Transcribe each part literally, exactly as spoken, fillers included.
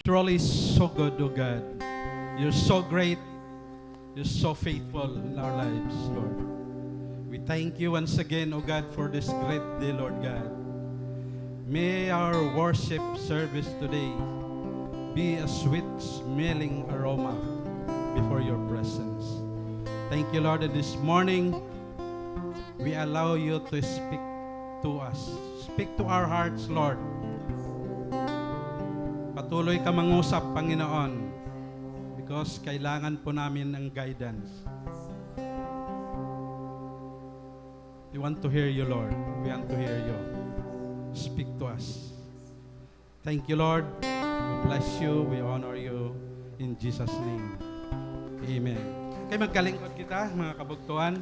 Truly so good, O God. You're so great. You're so faithful in our lives, Lord. We thank you once again, O God, for this great day, Lord God. May our worship service today be a sweet smelling aroma before your presence. Thank you, Lord, that this morning we allow you to speak to us. Speak to our hearts, Lord. Patuloy ka mangusap, Panginoon, because kailangan po namin ng guidance. We want to hear you, Lord. We want to hear you. Speak to us. Thank you, Lord. We bless you. We honor you. In Jesus' name. Amen. Kay magkalingkod kita, mga kabugtuan.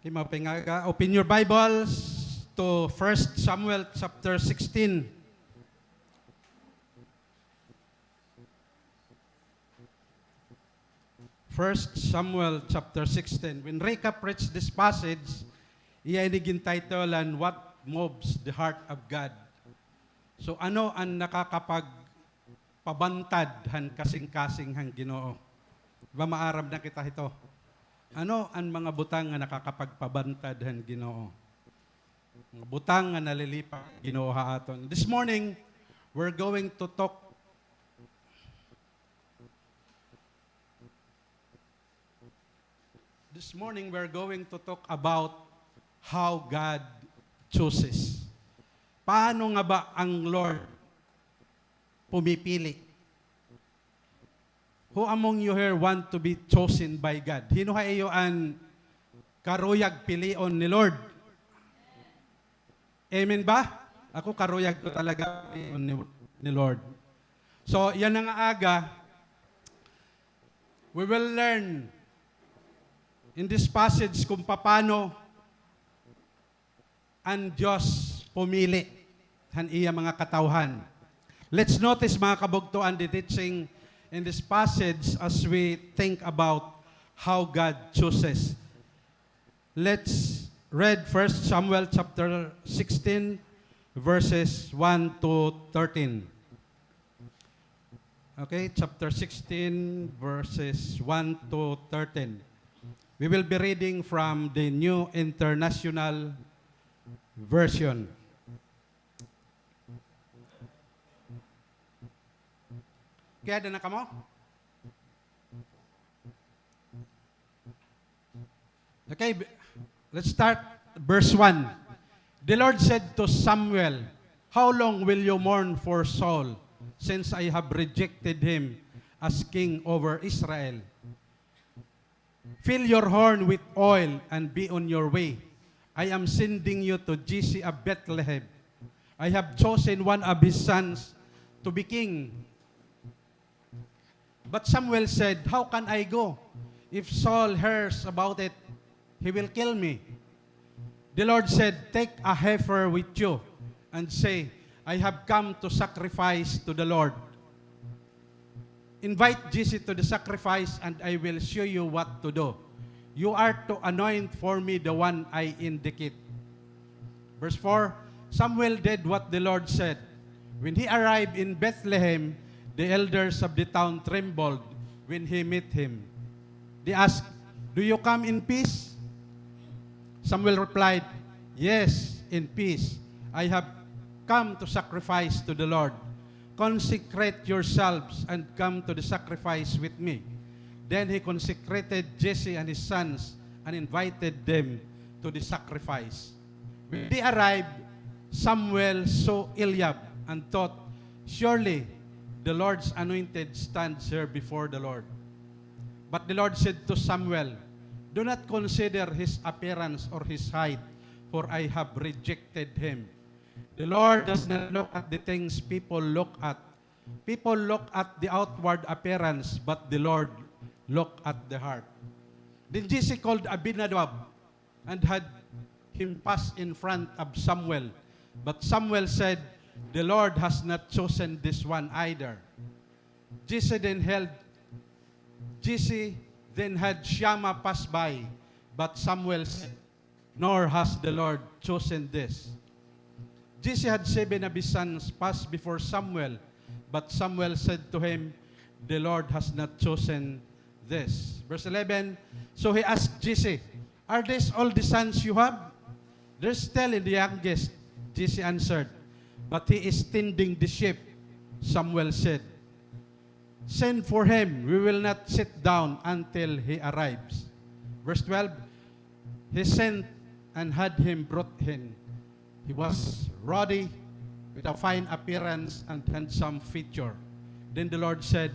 Okay, maupay nga aga. Open your Bibles to First Samuel chapter sixteen. First Samuel chapter sixteen. When Recap reads this passage, iya ini gin-title an What Moves the Heart of God. So, ano an nakakapagpabantad han kasingkasing han Ginoo? Di ba maaram na kita hito? Ano an mga butang nga nakakapagpabantad han Ginoo? Mga butang nga nalilipat han Ginoo ha aton. This morning, we're going to talk This morning, we're going to talk about how God chooses. Paano nga ba ang Lord pumipili? Who among you here want to be chosen by God? Hin-o ha iyo an karuyag pilion ni Lord? Amen ba? Ako, karuyag ko talaga ni, ni Lord. So, yana nga aga, we will learn in this passage kung paano an Diyos pumili han iya mga katawhan. Let's notice, mga kabugtoan, the teaching in this passage as we think about how God chooses. Let's read First Samuel chapter sixteen, verses one to thirteen. Okay, chapter sixteen, verses one to thirteen. We will be reading from the New International Version. Kay ada na kamo? Okay, b-, let's start verse one. The Lord said to Samuel, "How long will you mourn for Saul, since I have rejected him as king over Israel? Fill your horn with oil and be on your way. I am sending you to Jesse of Bethlehem. I have chosen one of his sons to be king." But Samuel said, "How can I go? If Saul hears about it, he will kill me." The Lord said, "Take a heifer with you and say, 'I have come to sacrifice to the Lord.' Invite Jesse to the sacrifice, and I will show you what to do. You are to anoint for me the one I indicate." Verse four, Samuel did what the Lord said. When he arrived in Bethlehem, the elders of the town trembled when he met him. They asked, "Do you come in peace?" Samuel replied, "Yes, in peace. I have come to sacrifice to the Lord. Consecrate yourselves and come to the sacrifice with me." Then he consecrated Jesse and his sons and invited them to the sacrifice. When they arrived, Samuel saw Eliab and thought, "Surely the Lord's anointed stands here before the Lord." But the Lord said to Samuel, "Do not consider his appearance or his height, for I have rejected him." The Lord does not look at the things people look at. People look at the outward appearance, but the Lord look at the heart. Then Jesse called Abinadab and had him pass in front of Samuel. But Samuel said, "The Lord has not chosen this one either." Jesse then held, Jesse then had Shammah pass by, but Samuel said, "Nor has the Lord chosen this." Jesse had seven of his sons pass before Samuel, but Samuel said to him, "The Lord has not chosen this." Verse eleven, so he asked Jesse, "Are these all the sons you have?" "There's still the youngest," Jesse answered, "but he is tending the sheep." Samuel said, "Send for him. We will not sit down until he arrives." Verse twelve, he sent and had him brought in. He was ruddy, with a fine appearance and handsome feature. Then the Lord said,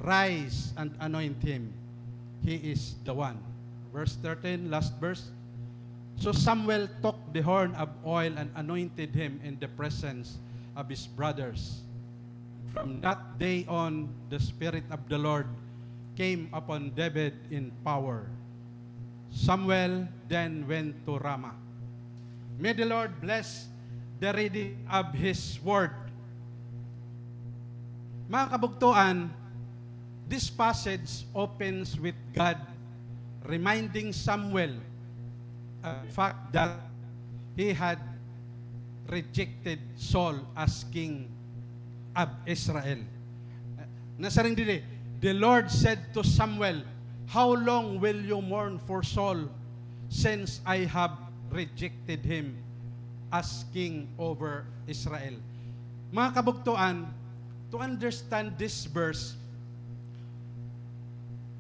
"Rise and anoint him. He is the one." Verse thirteen, last verse. So Samuel took the horn of oil and anointed him in the presence of his brothers. From that day on, the Spirit of the Lord came upon David in power. Samuel then went to Ramah. May the Lord bless the reading of His Word. Mga kabugtoan, this passage opens with God reminding Samuel of the fact that he had rejected Saul as king of Israel. Nasiring didi, the Lord said to Samuel, "How long will you mourn for Saul, since I have rejected him as king over Israel?" Mga kabugtoan, to understand this verse,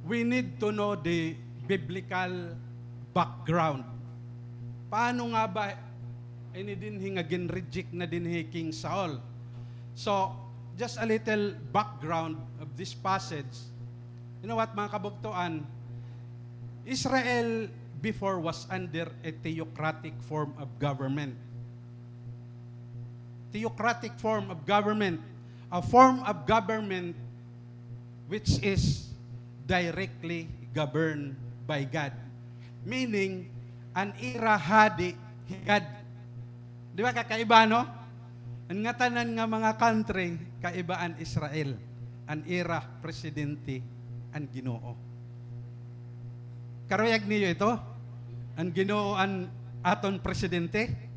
we need to know the biblical background. Paano nga ba ini dinhi nga gin-reject na dinhi King Saul? So, just a little background of this passage. You know what, mga kabugtoan? Israel before was under a theocratic form of government. Theocratic form of government, a form of government which is directly governed by God. Meaning, an ira hadi hi God. Di ba kakaiba, no? An ngatanan nga mga country, kaiba an Israel. An ira presidente an Ginoo. Karuyag niyo ito? An Ginoo an aton presidente?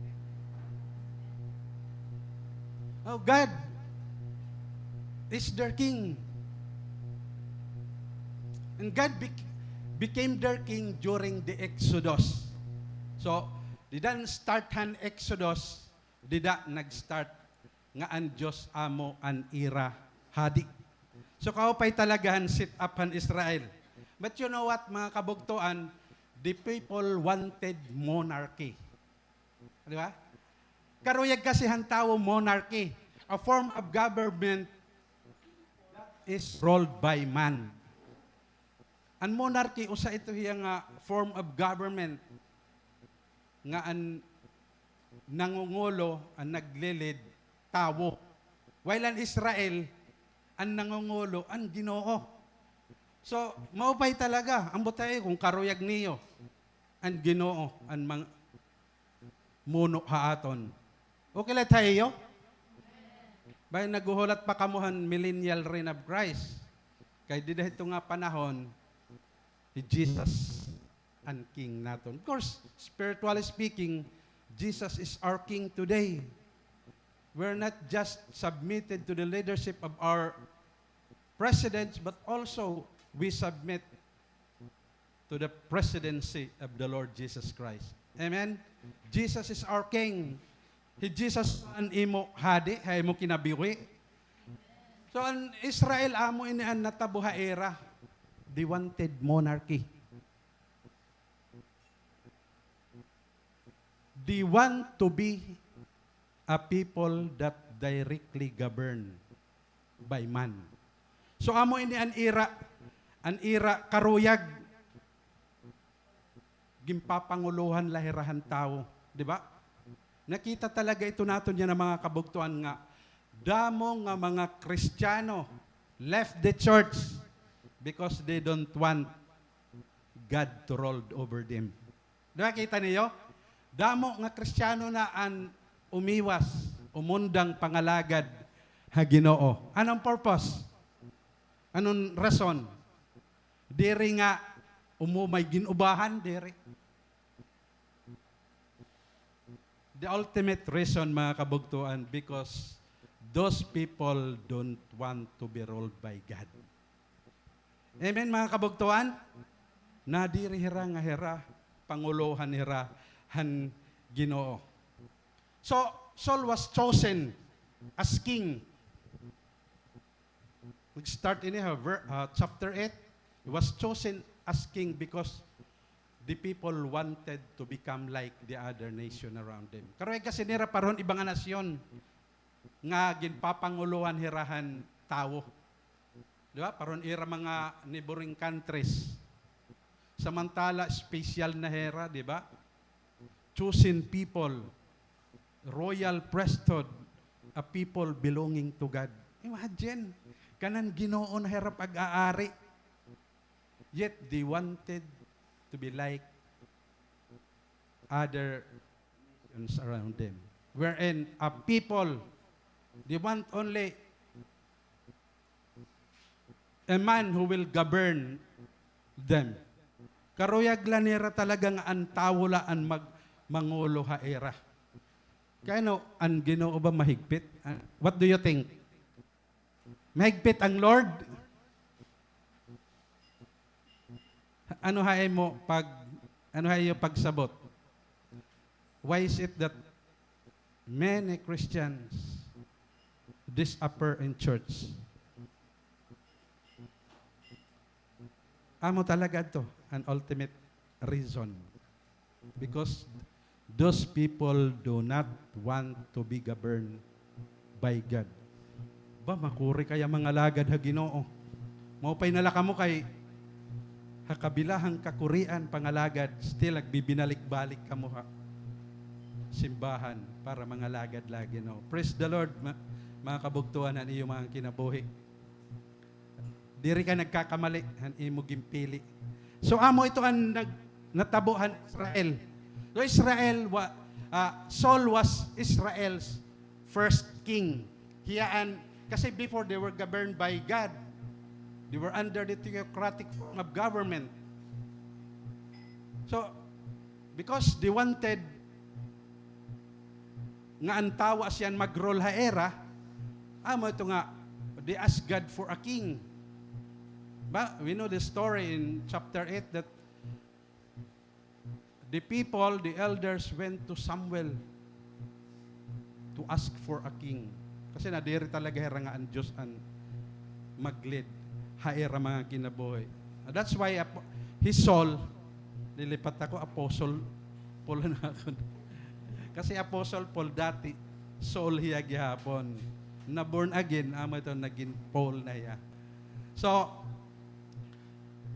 Oh, God is their king. And God bec-, became their king during the Exodus. So, dida an start han Exodus, dida nag-start nga an Diyos amo an ira hadi. So, kaupay talaga han set up han Israel. But you know what, mga kabugtoan? The people wanted monarchy. Di ba? Karuyag kasi han tawo monarchy, a form of government that is ruled by man. An monarchy, usa ito hiya nga form of government nga an nangungulo, an naglilid, tawo. While an Israel, an nangungulo, an Ginoo. So, maupay talaga, ambot ha iyo kon karuyag niyo an Ginoo, an mang-, muno ha aton. Okay la ha iyo? Bay, naghuhulat pa kamo han millennial reign of Christ. Kay dida hito nga panahon, hi Jesus an King naton. Of course, spiritually speaking, Jesus is our King today. We're not just submitted to the leadership of our presidents, but also we submit to the presidency of the Lord Jesus Christ. Amen? Jesus is our King. Hi Jesus an imo hadi, ha imo kinabuhi. So, an Israel, amo ini an natabo ha ira. They wanted monarchy. They want to be a people that directly governed by man. So, amo ini an ira, an ira karuyag, ginpapangulohan la hira han tawo. Di ba? Nakita talaga ito naton yana, mga kabugtoan, nga damo nga mga Kristiyano left the church because they don't want God to rule over them. Di ba, kita niyo? Damo nga Kristiyano na an umiwas, umundang pangalagad ha Ginoo. Anong purpose? Anong rason? Diri nga umumay gin-ubahan, diri. The ultimate reason, mga kabugtoan, because those people don't want to be ruled by God. Amen, mga kabugtoan? Nadiri hira nga hira, pangulohan hira han Ginoo. So, Saul was chosen as king. Nag-start ini ha ver-, ah, chapter eight, he was chosen as king because the people wanted to become like the other nation around them. Karuyag kasi nira pareho han iba nga nasyon nga ginpapangulohan hira han tawo. Di ba? Pareho han ira mga neighboring countries. Samantala, special na hira, di ba? Chosen people, royal priesthood, a people belonging to God. Imagine, kanan Ginoo na hira pag-aari. Yet they wanted to be like other nations around them. Wherein a people, they want only a man who will govern them. Karuyag la nira talaga nga an tawo la an mag-, mangulo ha ira. Kay ano, an Ginoo ba mahigpit? Ah, what do you think? Mahigpit ang Lord? Ano ha imo pag-, ano ha iyo pagsabot? Why is it that many Christians disappear in church? Amo talaga to an ultimate reason. Because those people do not want to be governed by God. Ba, makuri kaya mangalagad ha Ginoo. Maupay na la kamo kay ha kabila han kakurian, pangalagad, still nagbibinalik-balik kamo ha simbahan para mangalagad la ha Ginoo. Praise the Lord, ma-, mga kabugtoan han iyo mga kinabuhi. Diri ka nagkakamali han imo ginpili. So, amo ito an nag-, natabo han Israel. So, Israel wa-, ah, Saul was Israel's first king. Hiya an, kasi before they were governed by God. They were under the theocratic form of government. So, because they wanted nga an tawo asya an mag-rule ha ira, amo ito nga, they asked God for a king. Ba, we know the story in chapter eight that the people, the elders went to Samuel to ask for a king. Kasi nadiri talaga hira nga an Diyos an mag-lead ha ira mga kinabuhi. That's why apo-, hi Saul, lilipat ako, apostle Paul na ako. Kasi apostle Paul dati, Saul hiya gihapon. Na born again, amo ito, nagin Paul na hiya. So,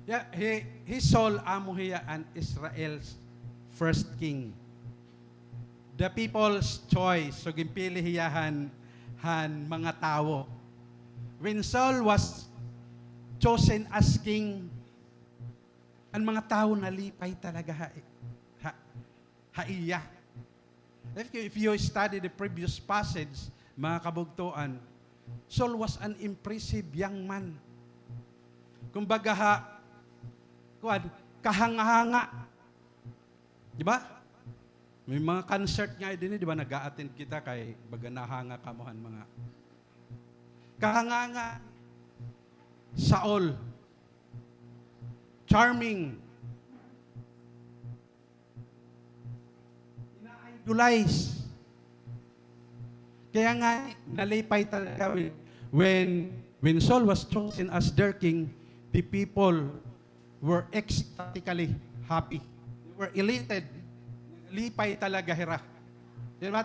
yeah, hi, hi Saul, amo hiya an Israel's first king. The people's choice. So, ginpili hiya han, han mga tawo. When Saul was chosen as king, an mga tawo nalipay talaga ha, ha, ha iya. If you, if you study the previous passage, mga kabugtoan, Saul was an impressive young man. Kumbaga ha, kuwan, kahanga-hanga. Di ba? May mga concert nga dinhi, di ba, nag-a-attend kita kay baga nahanga kamo han mga kahanga-hanga. Saul. Charming. Ina-idolize. Kaya nga, nalipay talaga when, when, when Saul was chosen as their king, the people were ecstatically happy. They were elated. Lipay talaga hira. Di ba?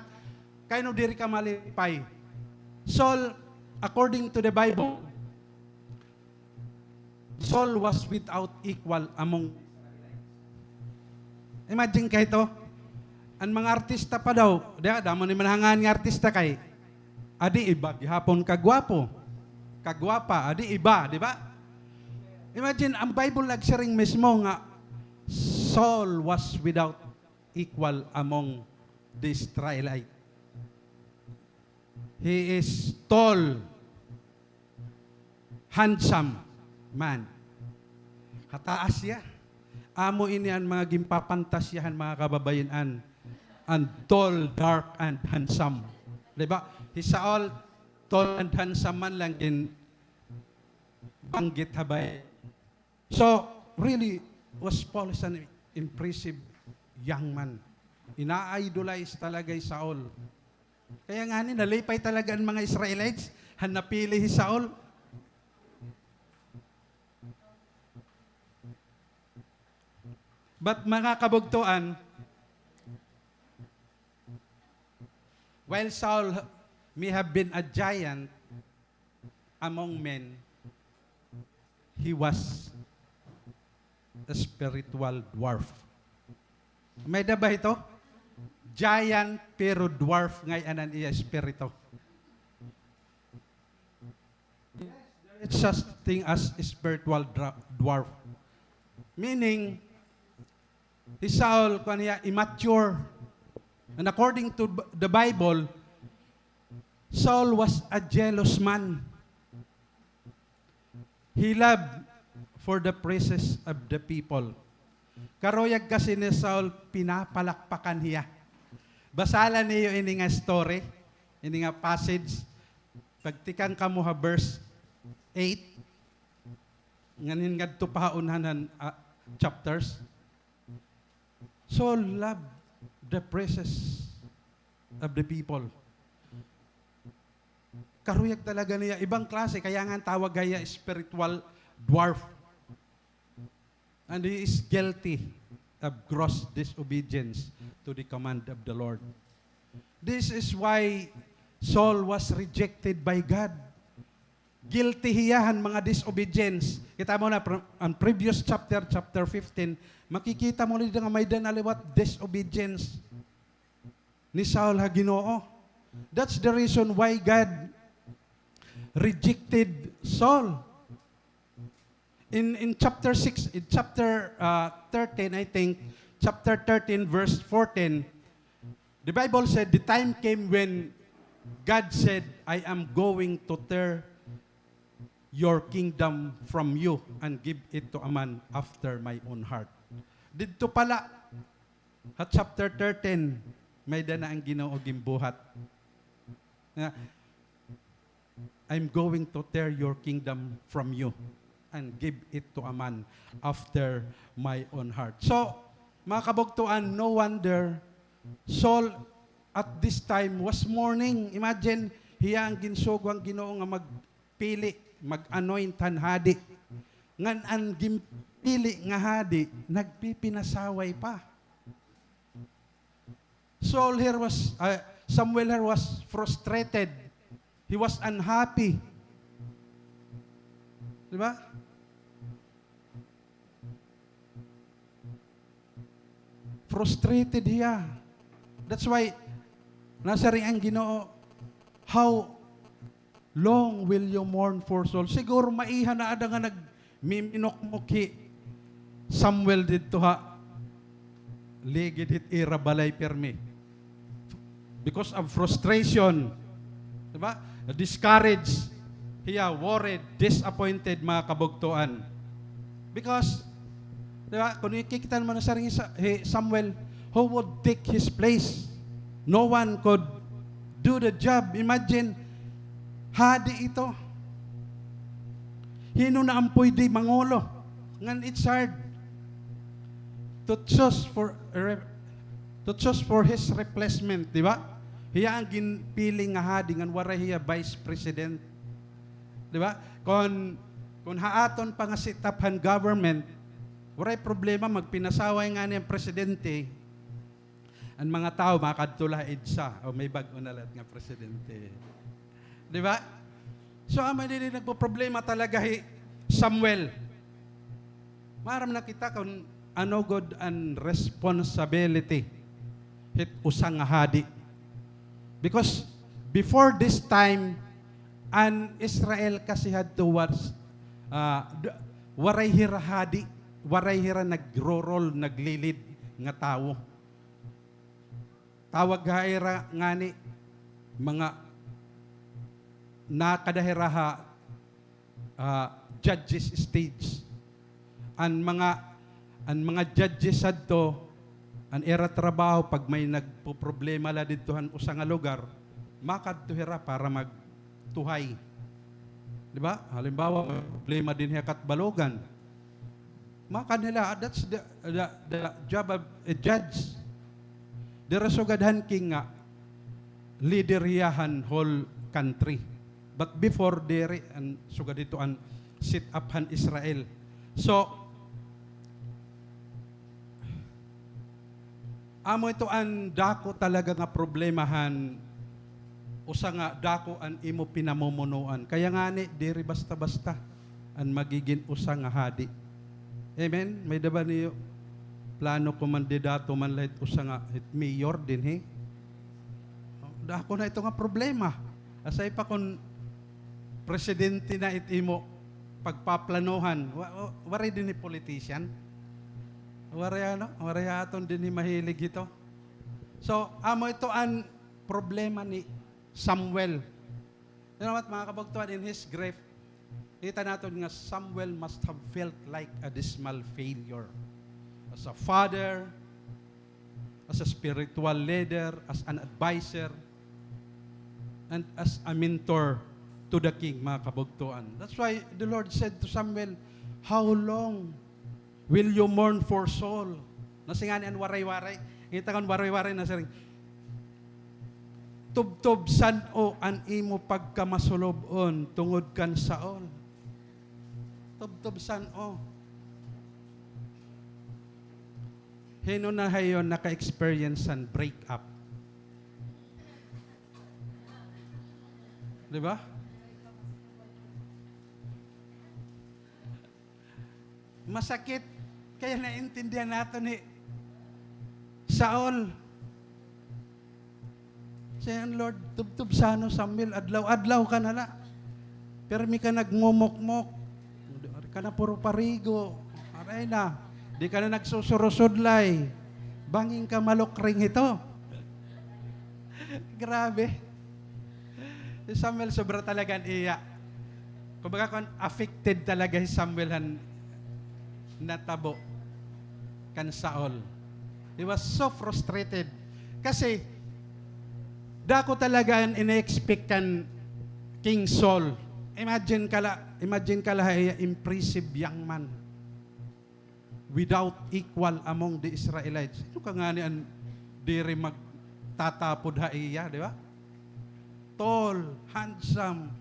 Kay ano diri ka malipay? Saul, according to the Bible, Saul was without equal among, imagine kay ito, An mga artista pa daw, di ba? Damo ni man hangan nga artista kay adi iba gihapon kagwapo, kagwapa, adi iba, di ba? Imagine, ang Bible nagsiring mismo nga Saul was without equal among the Israelite. He is tall, handsome man. Kataas hiya. Amo ini an mga ginpapantasyahan, mga kababayen-an, an tall, dark, and handsome. Di ba? Hi Saul, tall and handsome man la an ginbanggit ha Bi-, So, really, was Paul is an impressive young man. Ina-idolize talaga hi Saul. Kaya ngani, nalipay talaga an mga Israelites han napili hi Saul. But, mga kabugtoan, while Saul may have been a giant, among men, he was a spiritual dwarf. May-ada ba ito? Giant pero dwarf ngay-an an iya espiritu. It's such thing as spiritual dra-, dwarf. Meaning, hi Saul, kuan hiya, immature. And according to b-, the Bible, Saul was a jealous man. He loved for the praises of the people. Karuyag kasi ni Saul, pinapalakpakan hiya. Basaha la niyo ini nga story, ini nga passage. Pagtikang kamo ha verse eight, nganhin ngadto pa ha unhan han, ah, chapters. Saul loved the praises of the people. Karuyag talaga niya, ibang klase, kaya nga an tawag ha iya spiritual dwarf. And he is guilty of gross disobedience to the command of the Lord. This is why Saul was rejected by God. Guilty hiya han mga disobedience. Kita mo na, pr-, an previous chapter, chapter fifteen, makikita mo na dida nga may-ada na liwat disobedience ni Saul ha Ginoo. That's the reason why God rejected Saul. In, in chapter six, in chapter, uh, thirteen, I think, chapter thirteen, verse fourteen, the Bible said, "The time came when God said, 'I am going to tear your kingdom from you and give it to a man after my own heart.'" Didto pa la, ha chapter thirteen, may-ada na an Ginoo ginbuhat. Nga, "I'm going to tear your kingdom from you and give it to a man after my own heart." So, mga kabugtoan, no wonder Saul at this time was mourning. Imagine, hiya an ginsugo han Ginoo nga magpili, mag-anoint han hadi. Ngan an ginpili nga hadi, nagpipinasaway pa. Saul here was, uh, Samuel here was frustrated. He was unhappy. Di ba? Frustrated hiya. That's why, nasiring an Ginoo, "How long will you mourn for Saul?" Siguro maiha na ada nga nagmiminukmok hi Samuel didto ha ligid hit ira balay pirmi. Because of frustration, di ba? Discouraged hiya, worried, disappointed, mga kabugtoan. Because, di ba, kun kikita mo na siring hi Sa-, hi Samuel, who would take his place? No one could do the job. Imagine, hadi ito. Hin-o na an pwede mangulo? Ngan it's hard to choose for a re-, to choose for his replacement, di ba? Hiya an ginpili nga hadi ngan waray hiya vice president. Di ba? Kon, kon ha aton pa nga setup han government, waray problema, magpinasaway ngani an presidente. An mga tawo makadto la ha EDSA, o may bag-o na la nga presidente. Di ba? So, amo didi nagpoproblema talaga hi Samuel. Maaram na kita kon ano gud an responsibility hit usa nga hadi. Because before this time, an Israel kasi hadto was, ah, d-, waray hira hadi, waray hira nagro-rule, nagli-lead nga tawo. Tawag ha ira ngani mga nakada hira ha, ah, judges stage. An mga, an mga judges hadto, an ira trabaho, pag may nagpoproblema la didto han usa nga lugar, makadto hira para magtuhay. Di ba? Halimbawa, may problema dinhi ha Catbalogan. Makadto hira, that's the, the, the job of a judge. Diri sugad han king nga leader hiya han whole country. But before, diri, an sugad hito an set up han Israel. So, amo ito an dako talaga nga problema han usa nga dako an imo pinamumunuan. Kaya ngani, diri basta-basta an magigin usa nga hadi. Amen? May-ada ba niyo plano kon mandidato man la hit usa nga hit mayor dinhi? Dako na ito nga problema. Asay pa kon presidente na it imo pagpaplanuhan. Wa-, wa-, waray dinhi politician. Waray ano, waray aton dinhi mahilig hito. So, amo ito an problema ni Samuel. You know what, mga kabugtuan, in his grief, kita naton nga Samuel must have felt like a dismal failure. As a father, as a spiritual leader, as an adviser, and as a mentor to the king, mga kabugtuan. That's why the Lord said to Samuel, "How long will you mourn for Saul?" Nasiring ngani an Waray-Waray. Kita kon Waray-Waray nasiring, "Tubtob san-o an imo pagkamasulub-on tungod kan Saul?" Tubtob san-o. Hin-o na ha iyo naka-experience han break up? Di ba? Masakit. Kaya naintindihan naton hi Saul. Siring han Lord, "Tubtob san-o, Samuel, adlaw-adlaw ka na la. Pirmi ka nagmumukmok. Di ka na puro parigo. Aray na. Di ka na nagsusurusudlay. Bangin ka malukring hito." Grabe. Si Samuel, sobra talaga an iya. Kumbaga, kon affected talaga si Samuel han natabo kan Saul. He was so frustrated. Kasi, dako talaga an ina-expect kan King Saul. Imagine ka la, imagine ka la ha iya, impressive young man. Without equal among the Israelites. Sino ka ngani an diri magtatapod ha iya, di ba? Tall, handsome.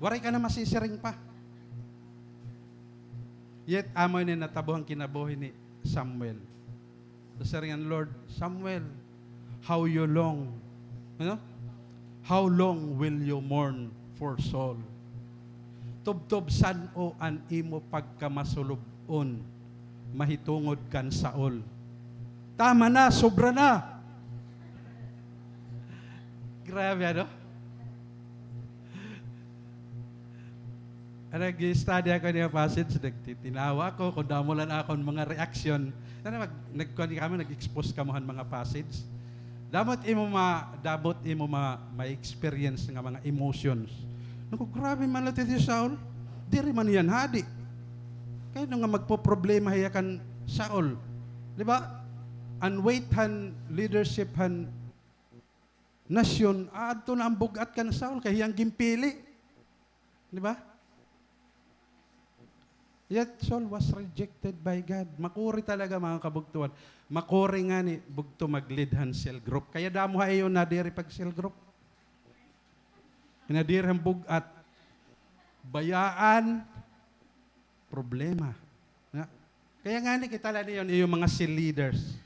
Waray ka na masisiring pa. Yet, amo ini natabo han kinabuhi ni Samuel. Nasiring an Lord, "Samuel, how you long, ano? How long will you mourn for Saul? Tubtob san-o an imo pagkamasulub-on mahitungod kan Saul? Tama na, sobra na." Grabe, ano? Nag-study ako niya passage, nagtitinawa ako kon damo la an akon mga reaksyon. Ano, mag-, nagkuan kamo, nag-expose kamo han mga passage. Damo it imo ma-, damo it imo ma-, ma-experience nga mga emotions. Naku, grabe man la ito hi Saul. Diri man hiya hadi. Kay ano nga magpoproblema hiya kan Saul. Di ba? An weight han leadership han nasyon, aadto na an bug-at kan Saul, kay hiya an ginpili. Di ba? Yet Saul was rejected by God. Makuri talaga, mga kabugtuan. Makuri ngani bugto mag-lead han cell group. Kaya damo ha iyo nadiri pag-cell group. Nadiri han bug-at. Bayaan, problema. Nga. Kaya ngani kita la niyo, iyo mga cell leaders.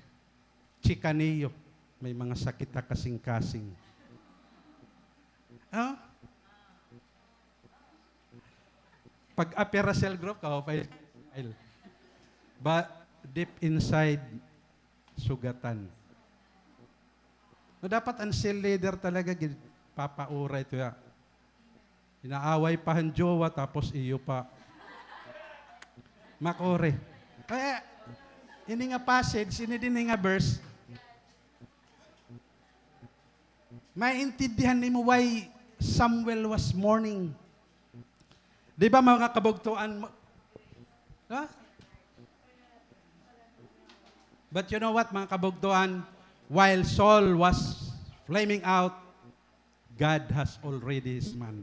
Chika niyo, may mga sakit ha kasingkasing. Oh? Pag-appear ha cell group, kaupay smile. But deep inside, sugatan. No, dapat an cell leader talaga, gin-, papauray ito ya. Inaaway pa han jowa, tapos iyo pa. Makuri. Kaya, ini nga passage, ini dinhi nga verse, maintindihan nimo why Samuel was mourning. Di ba, mga kabugtoan? Ha? But you know what, mga kabugtoan? While Saul was flaming out, God has already his man.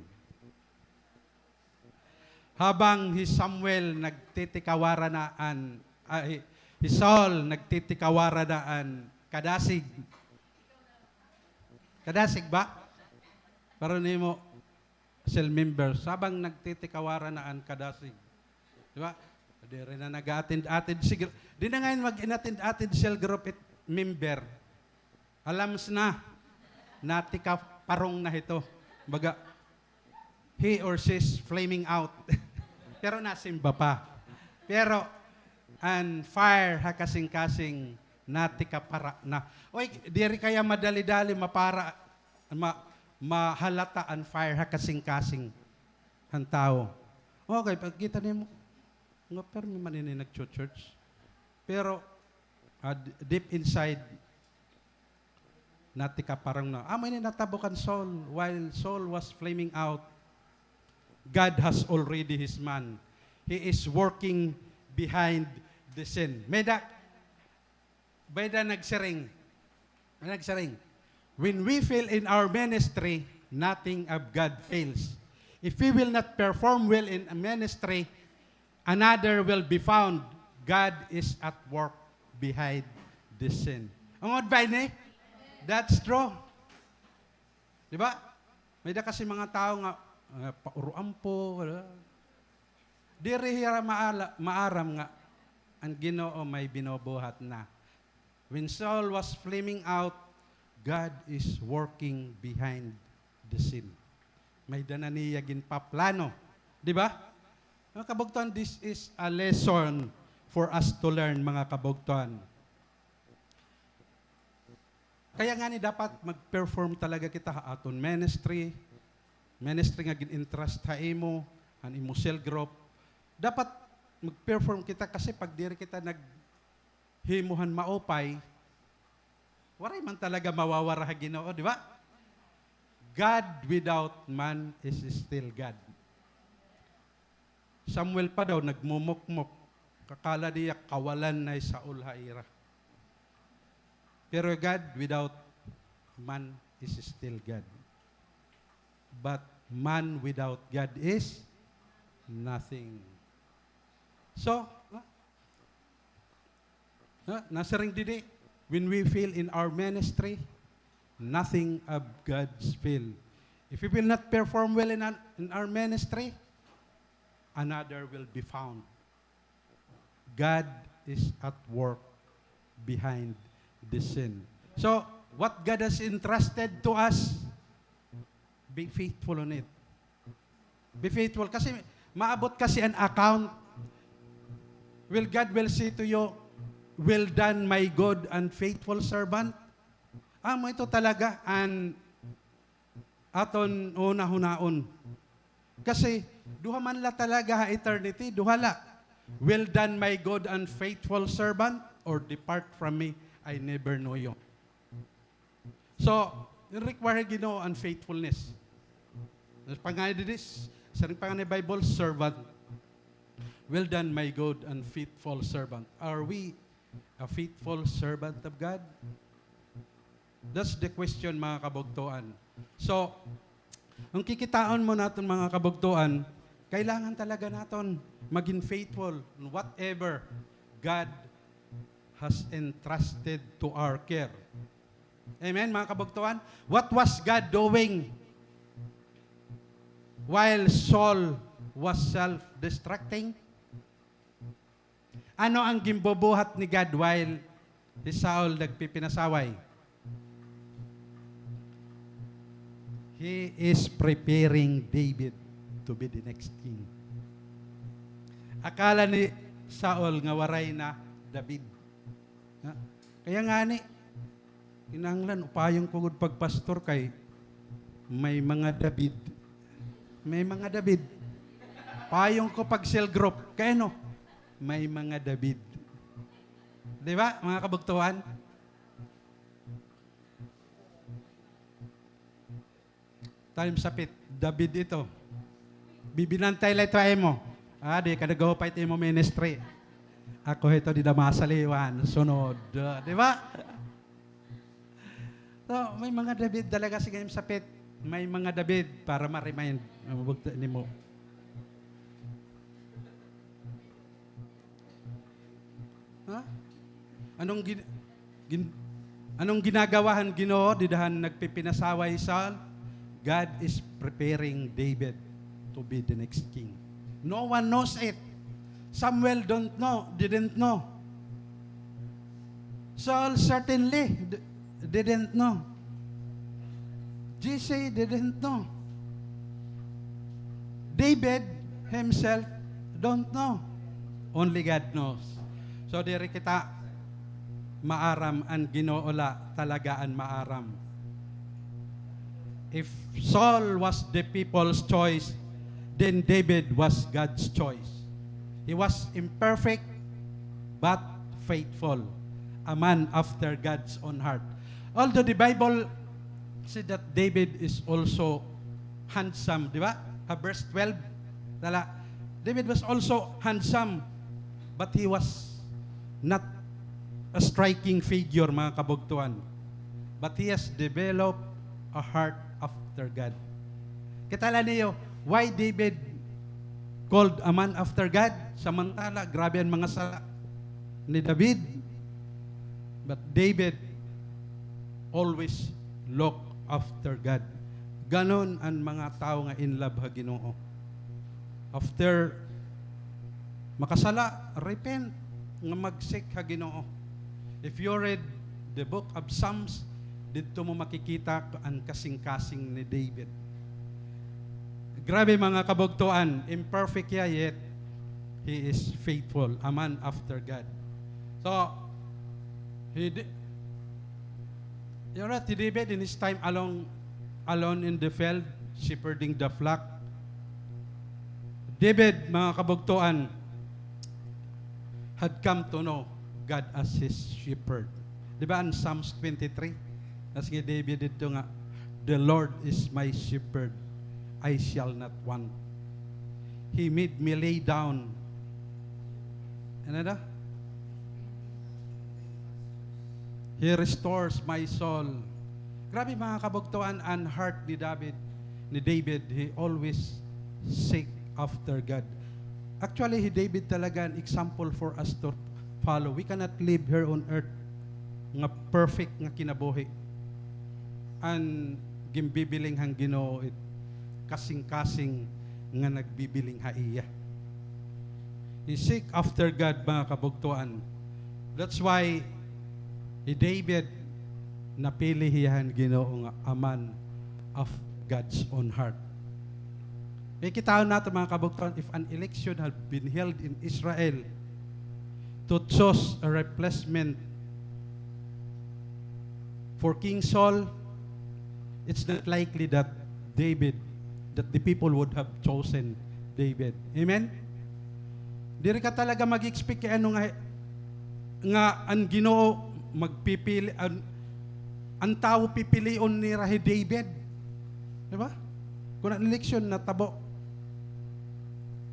Habang hi Samuel nagtitikawara na an, ah, hi, hi Saul nagtitikawara na an kadasig. Kadasig ba? Para nimo, cell members, habang nagtitikawara na an kadasig. Di ba? Diri na nag-attend-attend sig-, di na ngay-an mag-inattend-attend cell group it member. Alams na, natikaparong na hito. Baga, he or she's flaming out. Pero nasimba pa. Pero, an fire ha kasingkasing natikapara na. Oy, diri kaya madali-dali mapara, ma-, mahalata an fire ha kasingkasing han tawo. Okay, pagkita nimo, nga permi man ini nagcho-church. Pero, ah, d-, deep inside, natikaparong na. Amo ini natabo kan Saul. While Saul was flaming out, God has already his man. He is working behind the scene. May da, may da nagsiring. May nagsiring. When we fail in our ministry, nothing of God fails. If we will not perform well in a ministry, another will be found. God is at work behind the scene. Ungod ba ini? That's true. Di ba? May da kasi mga tawo nga, ah, pauroan po, wala. Diri hira maala-, maaram nga an Ginoo may binubuhat na. When Saul was flaming out, God is working behind the scene. May da na niya ginpaplano. Di ba? Mga kabugtoan, this is a lesson for us to learn, mga kabugtoan. Kaya ngani dapat mag-perform talaga kita ha aton ministry, ministry nga gin-entrust ha imo, han imo cell group. Dapat mag-perform kita kasi pag diri kita naghimo han maupay, waray man talaga mawawara ha Ginoo, di ba? God without man is still God. Samuel pa daw nagmumukmok. Kakala niya kawalan na hi Saul ha ira. Pero God without man is still God. But man without God is nothing. So, ha? Ha? Nasiring didi, when we fail in our ministry, nothing of God's fail. If we will not perform well in our, in our ministry, another will be found. God is at work behind the scene. So, what God has entrusted to us, be faithful on it. Be faithful. Kasi maabot kasi an account. Will God will say to you, "Well done, my good and faithful servant." Amo ito talaga an aton hunahunaon. Kasi duha man la talaga ha eternity, duha la. "Well done, my good and faithful servant," or, "Depart from me, I never know you." So, require Ginoo an faithfulness. Pangani didi, siring pa ngani Bible, servant. "Well done, my good and faithful servant." Are we a faithful servant of God? That's the question, mga kabugtoan. So, ang kikitaon mo naton, mga kabugtoan, kailangan talaga naton maging faithful in whatever God has entrusted to our care. Amen, mga kabugtoan? What was God doing while Saul was self-destructing? Ano ang ginbubuhat ni God while hi Saul nagpipinasaway? He is preparing David to be the next king. Akala ni Saul nga waray na David. Ha? Kaya ngani, Kinahanglan, upayon ko gud pagpastor kay may mga David. May mga David. Upayon ko pag cell group. Kay ano? May mga David. Di ba, mga kabugtuan? Tanim sapit, David ito. Bibinantay la ito ha imo. Ah, di ka nagahupay ito imo ministry. Ako ito dida masaliwan. Sunod. Ah, di ba? So, may mga David talaga, sige, sapit. May mga David para ma-remind. Mabugto nimo. Ha? Anong gin-, gin-, anong ginagawa han Ginoo dida han nagpipinasawa hi Saul? God is preparing David to be the next king. No one knows it. Samuel don't know, didn't know. Saul certainly d-, didn't know. Jesse didn't know. David himself don't know. Only God knows. So, diri kita maaram, an Ginoo la talaga an maaram. If Saul was the people's choice, then David was God's choice. He was imperfect, but faithful, a man after God's own heart. Although the Bible said that David is also handsome, di ba? Ha verse twelve, tala, David was also handsome, but he was not a striking figure, mga kabugtuan. But he has developed a heart after God. Kita la niyo, why David called a man after God? Samantala, grabe an mga sala ni David. But David always look after God. Ganon an mga tawo nga in love ha Ginoo. After makasala, repent, nga mag-seek ha Ginoo. If you read the book of Psalms, didto mo makikita an kasingkasing ni David. Grabe, mga kabugtuan, imperfect hiya, yet he is faithful, a man after God. So, he di-, you know, si David in his time along, alone in the field, shepherding the flock. David, mga kabugtuan, had come to know God as his shepherd. Di ba, an Psalms twenty-three? Nasiring hi David didto nga, "The Lord is my shepherd, I shall not want. He made me lay down." Ano daw? "He restores my soul." Grabe, mga kabugtuan, an heart ni David, ni David, he always seek after God. Actually, hi David talaga an example for us to follow. We cannot live here on earth nga perfect nga kinabuhi. An ginbibiling han Ginoo it kasingkasing nga nagbibiling ha iya. He seek after God, mga kabugtuan. That's why hi David, napili hiya han Ginoo nga a man of God's own heart. Kay kitaon nato, mga kabugtuan, if an election had been held in Israel to choose a replacement for King Saul, it's not likely that David, that the people would have chosen David. Amen? Diri ka talaga mag-expect kay ano nga, nga an Ginoo magpipili, an, an tawo pipilion nira hi David. Di ba? Kon an eleksyon natabo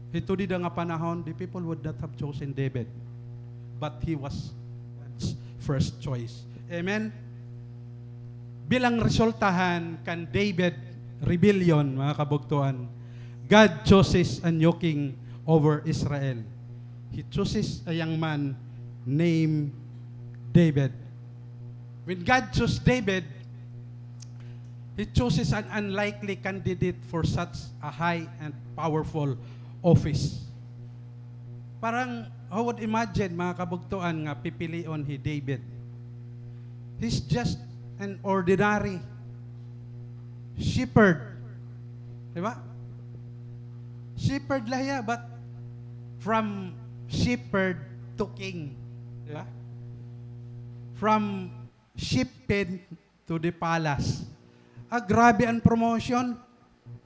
hito dida nga panahon, the people would not have chosen David. But he was God's first choice. Amen? Bilang resulta han kan David rebellion, mga kabugtuan, God chooses a new king over Israel. He chooses a young man named David. When God chose David, He chooses an unlikely candidate for such a high and powerful office. Parang, who would imagine, mga kabugtuan, nga pipilion hi David? He's just an ordinary shepherd. Di ba? Shepherd la hiya, but from shepherd to king. Di ba? From sheep pen to the palace. Ah, grabe an promotion.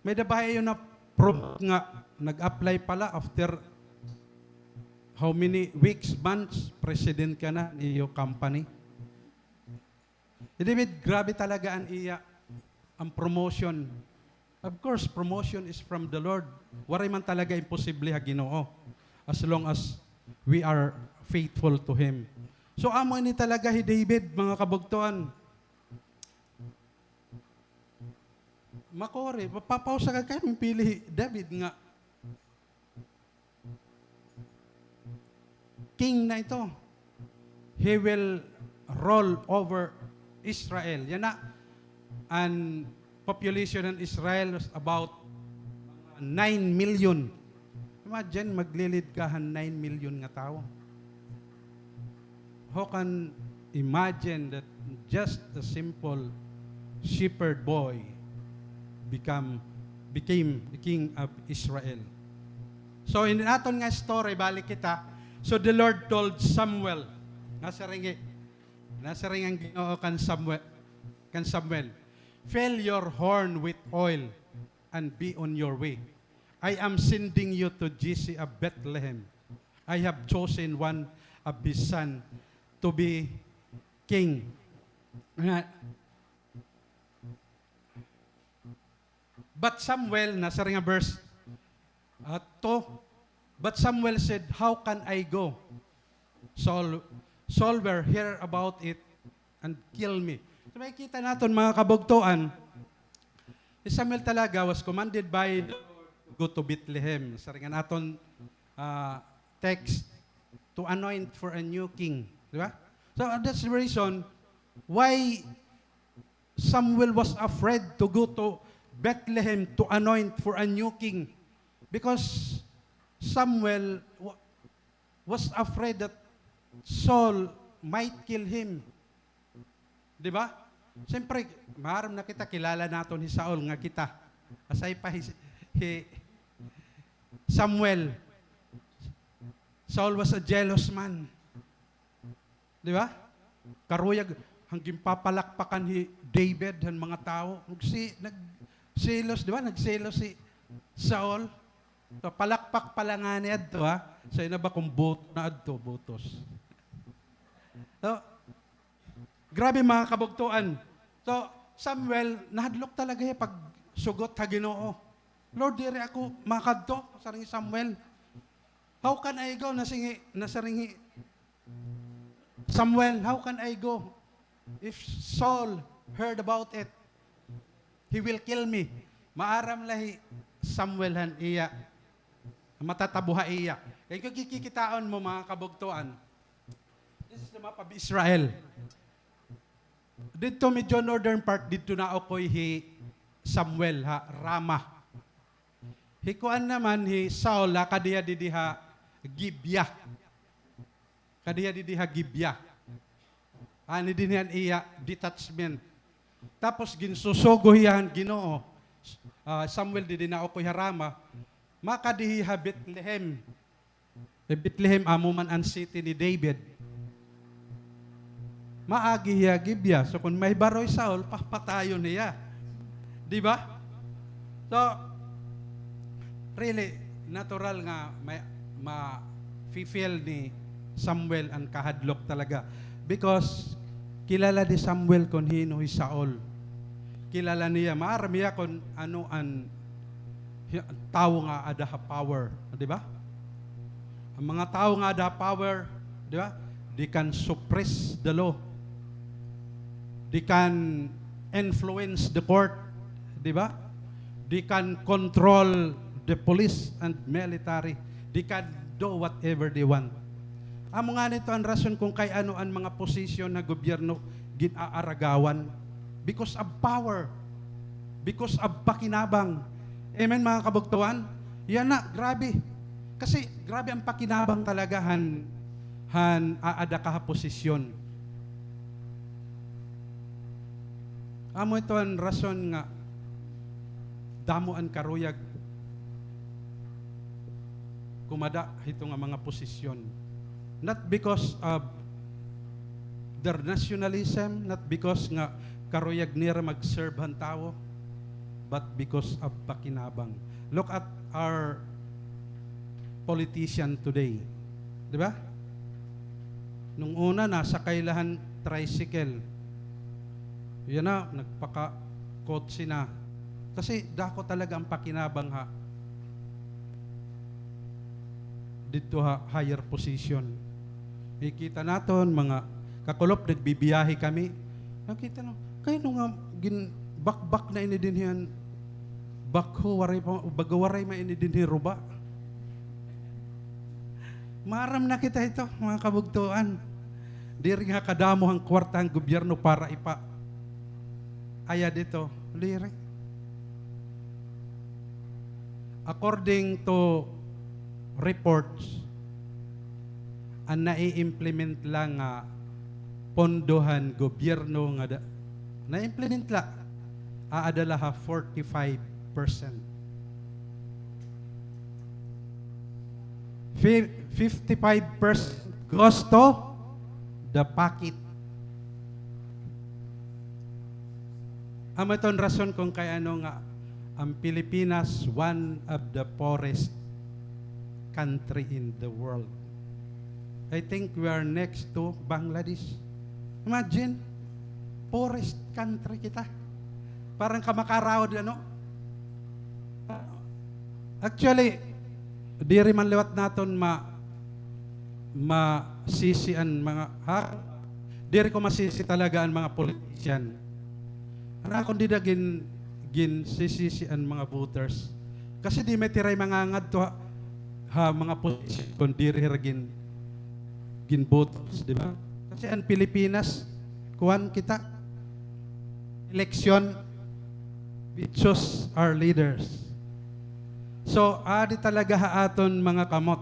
May-ada ba ha iyo na-promote nga nag-apply pala after how many weeks, months, president ka na han iyo company? Hi David, grabe talaga an iya, an promotion. Of course, promotion is from the Lord. Waray man talaga imposible ha Ginoo, as long as we are faithful to Him. So, amo ini talaga hi David, mga kabugtoan. Makuri, mapapausa ka kay pili hi David nga king na ito. He will rule over Israel. Yana, an population han Israel was about nine million. Imagine, magli-lead ka han nine million nga tawo. Who can imagine that just a simple shepherd boy become, became the king of Israel? So, in aton nga story, balik kita. So, the Lord told Samuel, nasiring, nasiring an Ginoo kan Samuel, kan Samuel, "Fill your horn with oil and be on your way. I am sending you to Jesse of Bethlehem. I have chosen one of his son to be king." Nga, but Samuel, nasiring an verse, ah, two, but Samuel said, "How can I go? Saul, Saul will hear about it and kill me." So, makikita naton, mga kabugtoan, si Samuel talaga was commanded by the Lord to go to Bethlehem. Siring an aton, ah, text, to anoint for a new king. Di ba? So, that's the reason why Samuel was afraid to go to Bethlehem to anoint for a new king. Because Samuel wa-, was afraid that Saul might kill him. Di ba? Siyempre, maaram na kita, kilala naton hi Saul nga kita. Asay pa hi, hi Samuel. Saul was a jealous man. Di ba? Karuyag, han ginpapalakpakan hi David han mga tawo. Nagsi-, nagselos, di ba? Nagselos hi Saul. So, palakpak pa la ngani adto, ha? Sa ina ba kung buto na adto, butos. So, grabe, mga kabugtoan. So, Samuel, nahadlok talaga hiya pagsugot ha Ginoo. "Lord, diri ako makadto," siring hi Samuel. "How can I go?" Nasiring hi, nasiring hi Samuel, "How can I go? If Saul heard about it, he will kill me." Maaram la hi Samuel han iya matatabo ha iya. Kay kon kikitaon mo, mga kabugtoan, this is the map of Israel. Didto medyo northern part, didto naukoy hi Samuel ha Ramah. Hi kuan naman, hi Saul, nakadi hiya didi ha Gibeah. Kadi hiya didi ha Gibeah. Ani dinhi an iya detachment. Tapos ginsusugo hiya han Ginoo. Ah, Samuel didi naukoy ha Ramah. Makadi hiya ha Bethlehem. Kay Bethlehem, amo man an city ni David. Maagi hiya Gibeah. So, kon mahibaro hi Saul, papatayon hiya. Di ba? So, really, natural nga may, ma-feel ni Samuel an kahadlok talaga. Because kilala ni Samuel kon hin-o hi Saul. Kilala niya, maaram hiya kon ano an hi-, tawo nga ada ha power, di ba? An mga tawo nga ada ha power, di ba? They can suppress the law. They can influence the court, di ba? They can control the police and military. They can do whatever they want. Amo ngani ito an rason kon kay ano an mga posisyon ha gobyerno gin-aaragawan. Because of power. Because of pakinabang. Amen, mga kabugtoan? Yana, grabe. Kasi grabe an pakinabang talaga han, han aada ka ha posisyon. Amo ito an rason nga damo an karuyag kumada hito nga mga posisyon. Not because of their nationalism, not because nga karuyag nira mag-serve han tawo, but because of pakinabang. Look at our politician today. Di ba? Nung una, nasakay la han tricycle. Yana, nagpaka-kotse na. Kasi dako talaga an pakinabang ha didto ha higher position. Nakikita naton, mga kakulop, nagbibiyahe kami. Nakita na, kay ano nga ginbakbak na ini dinhi an backhoe, waray pa, baga waray man ini dinhi ruba. Maaram na kita hito, mga kabugtoan. Diri nga kadamo han kwarta han gobyerno para ipa-, aya didto. Diri. According to reports, an nai-implement la nga pondo han gobyerno nga da-, nai-implement la, aada la ha forty-five percent. Fi-, fifty-five percent goes to the pocket. Amo iton rason kon kay ano nga an Pilipinas, one of the poorest country in the world. I think we are next to Bangladesh. Imagine, poorest country kita. Parang kamakaraod, ano? Actually, diri man liwat naton ma-, masisi an mga, ha? Diri ko masisi talaga an mga politician. An akon dida gin-, ginsisisi an mga voters. Kasi di may tiray mangangadto ha, ha mga politician kon diri hira gin-, ginbotos, di ba? Kasi an Pilipinas, kuan kita, eleksyon, we choose our leaders. So, adi talaga ha aton mga kamot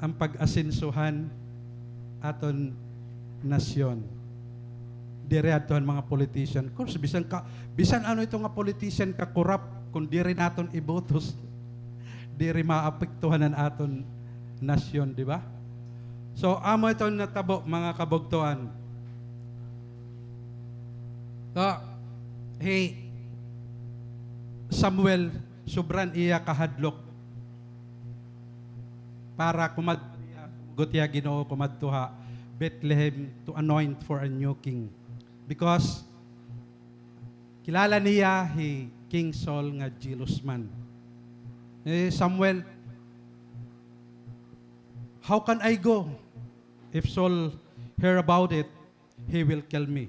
an pag-asenso han aton nasyon. Diri adto han mga politician. Of course, bisan ka, bisan ano ito nga politician ka corrupt, kon diri naton ibotos, diri maapektuhan an aton nasyon, di ba? So, amo ito natabo, mga kabugtoan. So, hi Samuel, sobra an iya kahadlok para kumadto hiya, sugot hiya Ginoo, kumadto ha Bethlehem to anoint for a new king. Because kilala niya hi King Saul nga jealous man. Eh, Samuel, "How can I go? If Saul hear about it, he will kill me."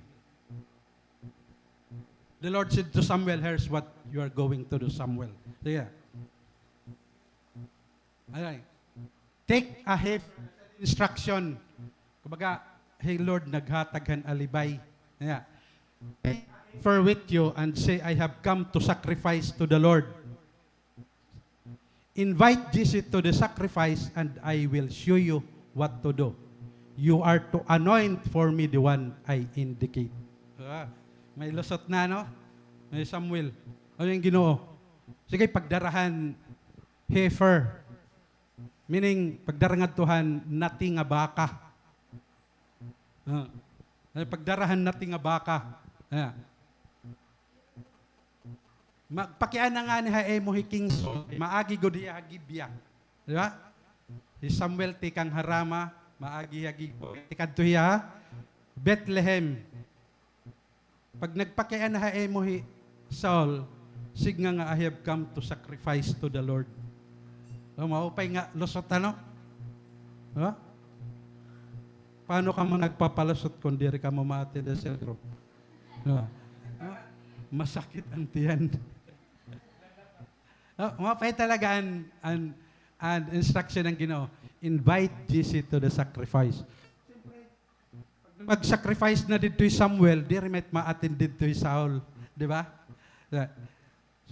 The Lord said to Samuel, "Here's what you are going to do, Samuel." Sige. Ay, take a heifer, instruction. Kumbaga, hey Lord, naghatag han alibay. Ayan. Take a heifer with you and say, "I have come to sacrifice to the Lord." Invite Jesse to the sacrifice and I will show you what to do. You are to anoint for me the one I indicate. Ah, may lusot na, no? May Samuel. Ano yung Ginoo? Sige, pagdara han heifer. Meaning, pagdara ngadto han nati nga baka. Ah. Ay, pagdara han nati nga baka. Ah. Magpakiana ngani ha imo hi King Saul, maagi gud hiya ha Gibea. Di ba? Hi Samuel tikang ha Rama, maagi ha Gibea. Tikadto hiya ha Bethlehem. Pag nagpakiana ha imo hi Saul, sidnga nga, "I have come to sacrifice to the Lord." O, maupay nga lusot, ano? Di ba? Paano kamo nagpapalusot kon diri kamo ma-attend ha sentro? Di ba? Masakit an tiyan. O, maupay talaga an, an, an instruction han Ginoo. Invite Jesse to the sacrifice. Mag-sacrifice na didto hi Samuel, diri man it ma-attend didto hi Saul, di ba?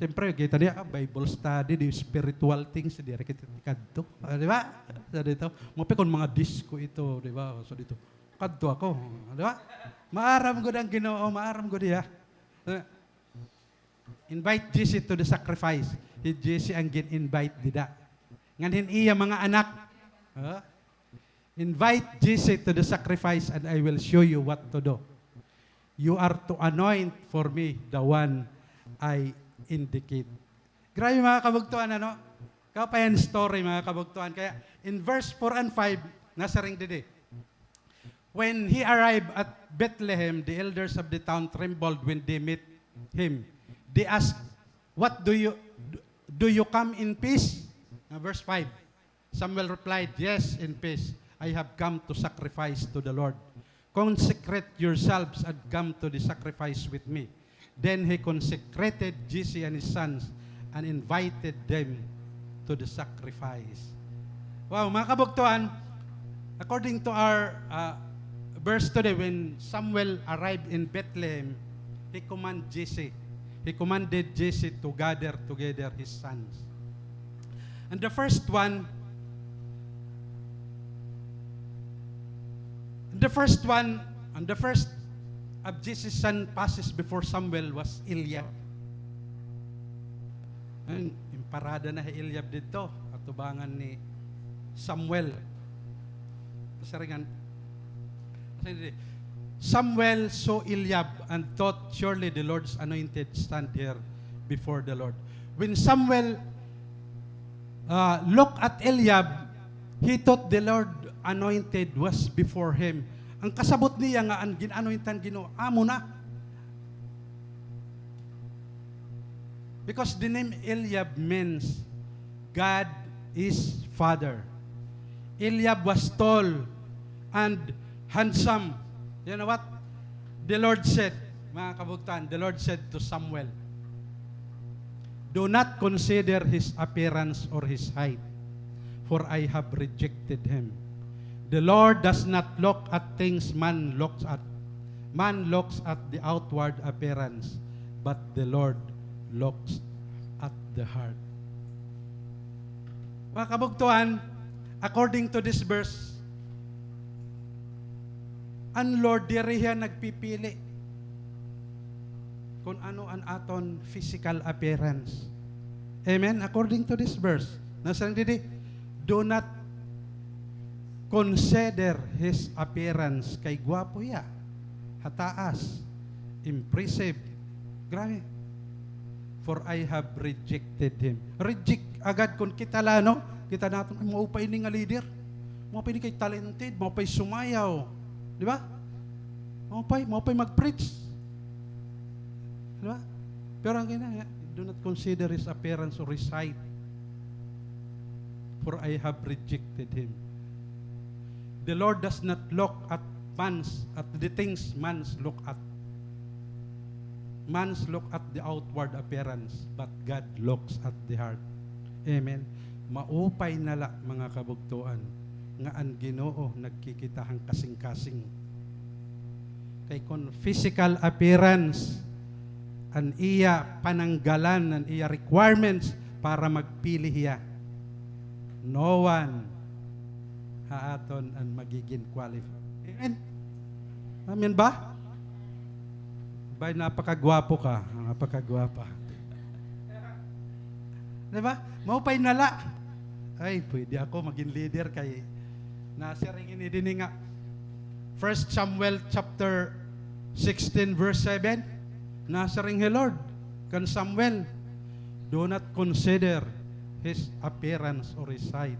Siyempre, kita niya, ah, Bible study, di spiritual things, diri kita tikadto. Ah, di ba? So, dito, maupay kon mga disco ito, di ba? So, dito, kadto ako, di ba? Maaram gud an Ginoo, maaram gud hiya. Ah, invite Jesse to the sacrifice. Hi Jesse an gin-invite dida. Ngan hin iya mga anak. Ah, Invite Jesse to the sacrifice and I will show you what to do. You are to anoint for me the one I indicate. Grabe, mga kabugtuan, ano? Kaupay han story, mga kabugtuan. Kaya, in verse four and five, nasiring didi, "When he arrived at Bethlehem, the elders of the town trembled when they met him. They asked, 'What do you, do you come in peace?'" Na verse five, Samuel replied, "Yes, in peace. I have come to sacrifice to the Lord. Consecrate yourselves and come to the sacrifice with me." Then he consecrated Jesse and his sons and invited them to the sacrifice. Wow, mga kabugtuan, according to our, uh, verse today, when Samuel arrived in Bethlehem, he command Jesse, he commanded Jesse to gather together his sons. And the first one, the first one, and the first of Jesse's son passes before Samuel was Eliab. An, imparada na hi Eliab didto, atubangan ni Samuel. Saringan, Samuel saw Eliab and thought, "Surely the Lord's anointed stand here before the Lord." When Samuel, uh, looked at Eliab, he thought the Lord anointed was before him. Ang kasabot niya nga an gin-anointan Ginoo, amo na. Because the name Eliab means God is Father. Eliab was tall and handsome. You know what? The Lord said, mga kabugtuan, the Lord said to Samuel, "Do not consider his appearance or his height, for I have rejected him." The Lord does not look at things man looks at. Man looks at the outward appearance, but the Lord looks at the heart. Mga kabugtuan, according to this verse, an Lord diri hiya nagpipili kon ano an aton physical appearance. Amen? According to this verse, nasiring didi, "Do not consider his appearance." Kay gwapo hiya. Ha taas. Impressive. Grabe. "For I have rejected him." Reject agad kon kita la, no? Kita naton, "Ay, maupay ini nga leader. Maupay ini kay talented, maupay sumayaw." Di ba? Maupay, maupay mag-preach. Di ba? Pero an Ginoo, "Do not consider his appearance or his height, for I have rejected him." The Lord does not look at man's, at the things man's look at. Man's look at the outward appearance, but God looks at the heart. Amen. Maupay na la, mga kabugtuan, nga an Ginoo nagkikita han kasingkasing. Kay kon physical appearance an iya pananggalan, an iya requirements para magpili hiya, no one ha aton an magigin qualified. Amen? Amen ba? Bay, napakagwapo ka, napakagwapa. Di ba? Maupay na la. Ay, pwede ako magin leader kay nasiring ini dinhi nga First Samuel chapter sixteen verse seven. Nasiring hi Lord kan Samuel, "Do not consider his appearance or his height,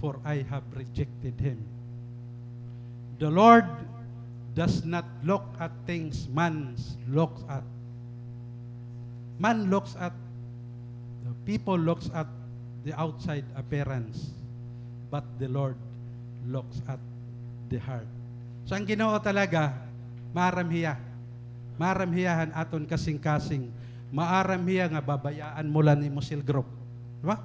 for I have rejected him." The Lord does not look at things man looks at. Man looks at, the people looks at the outside appearance, but the Lord looks at the heart. So, an Ginoo talaga, maaram hiya. Maaram hiya han aton kasingkasing. Maaram hiya nga babayaan mo la an imo cell group. Di ba?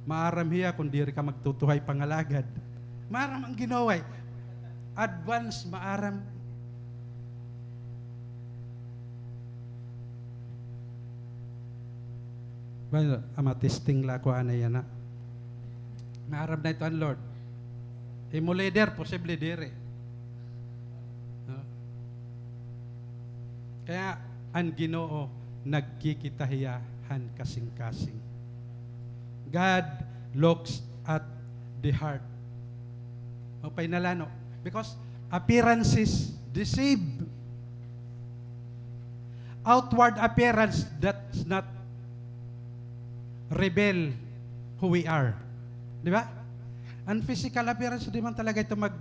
Maaram hiya kon diri ka magtutuhay pangalagad. Maaram an Ginoo, eh. Advance, maaram. Well, ama, testing la ako anay yana. Maaram na ito an Lord. Imo leader, posible diri. No? Kaya an Ginoo nagkikita hiya han kasingkasing. God looks at the heart. Maupay na la, no? Because appearances deceive. Outward appearance does not reveal who we are. Di ba? An physical appearance, di man talaga ito mag-,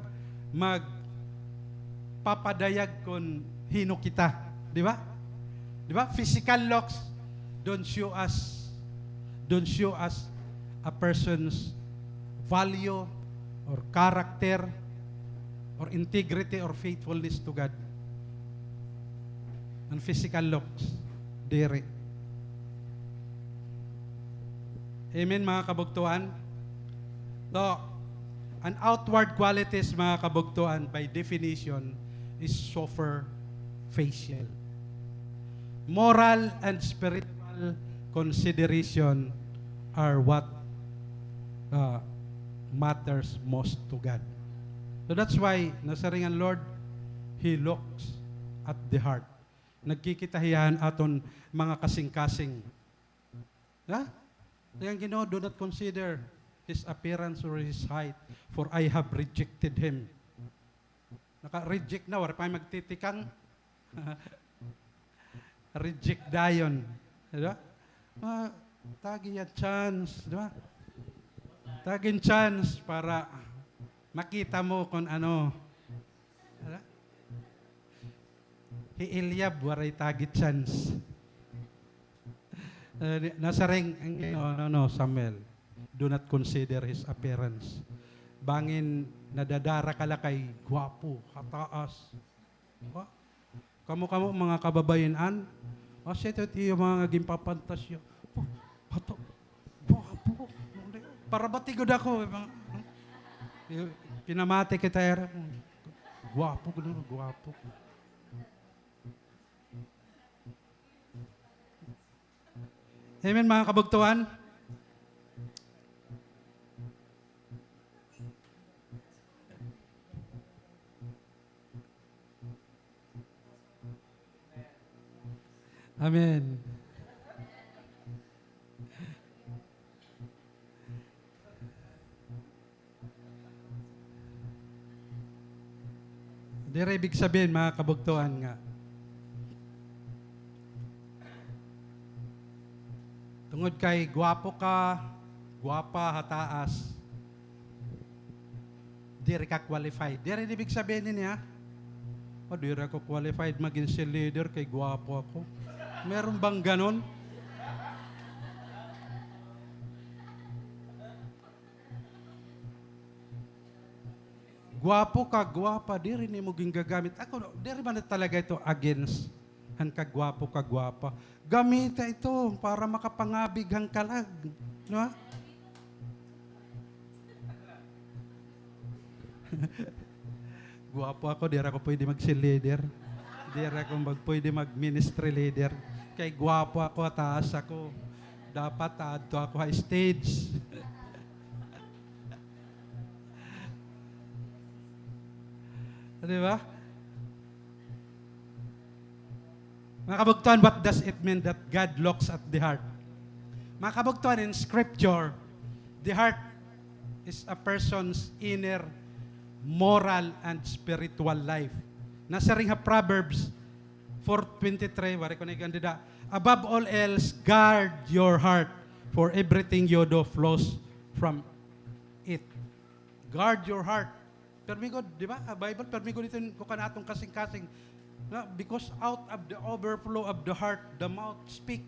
magpapadayag kon hin-o kita. Di ba? Di ba? Physical looks don't show us, don't show us a person's value or character or integrity or faithfulness to God. An physical looks, diri. Amen, mga kabugtoan? So, an outward qualities, mga kabugtoan, by definition, is superficial. Moral and spiritual consideration are what, uh, matters most to God. So that's why, nasiring an Lord, He looks at the heart. Nagkikita hiya han aton mga kasingkasing. Ha? Kay an Ginoo, "Do not consider his appearance or his height, for I have rejected him." Naka-reject na, waray pa magtitikang. Reject dayon. Di ba? Ma-, tagi hiya chance, di ba? Tagi hin chance para makita mo kon ano. Di ba? Hi Eliab, waray tagi chance. Eh, di, nasiring an Ginoo, no, no, Samuel, "Do not consider his appearance." Bangin nadadara ka la kay gwapo, ha taas. Wa? Kamo, kamo, mga kababayen-an, asya ito it iyo mga ginpapantasya. Oh, ato, gwapo. Para bati gud ako, eh, mga, eh, pinamati kita, ira. Gwapo gud, gwapo. Amen, mga kabugtoan? Amen. Diri ibig sabihin, mga kabugtoan, nga tungod kay gwapo ka, gwapa ha taas, diri ka qualified. Diri ibig sabihin niya, "Oh, diri ako qualified magin cell leader kay gwapo ako." Meron bang ganon? Gwapo ka, gwapa, diri nimo gingagamit. Ako, diri man talaga ito against han kagwapo, kagwapa. Gamita ito para makapangabig han kalag. Di ba? Gwapo ako, diri ako pwede mag-cell leader. Diri ako mag-, pwede mag-ministry leader. Kay gwapo ako, taas ako. Dapat adto ako ha stage. Di ba? Mga kabugtoan, what does it mean that God looks at the heart? Mga kabugtoan, in Scripture, the heart is a person's inner moral and spiritual life. Nasiring ha Proverbs four twenty-three, waray ko na ikan dida, "Above all else, guard your heart, for everything you do flows from it." Guard your heart. Permi gud, di ba? Ha Bible, permi gud ito kuan aton kasingkasing. Nga, because out of the overflow of the heart, the mouth speak.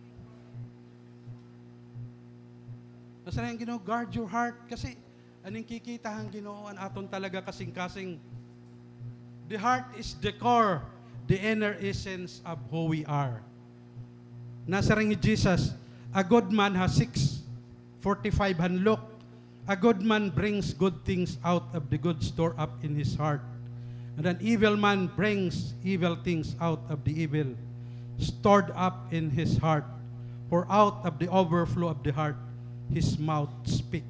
Nasiring an Ginoo, "Guard your heart." Kasi, an inkikita han Ginoo, an aton talaga kasingkasing. The heart is the core, the inner essence of who we are. Nasiring hi Jesus, a good man ha six forty-five han Luke, "A good man brings good things out of the good stored up in his heart, and an evil man brings evil things out of the evil stored up in his heart. For out of the overflow of the heart, his mouth speak."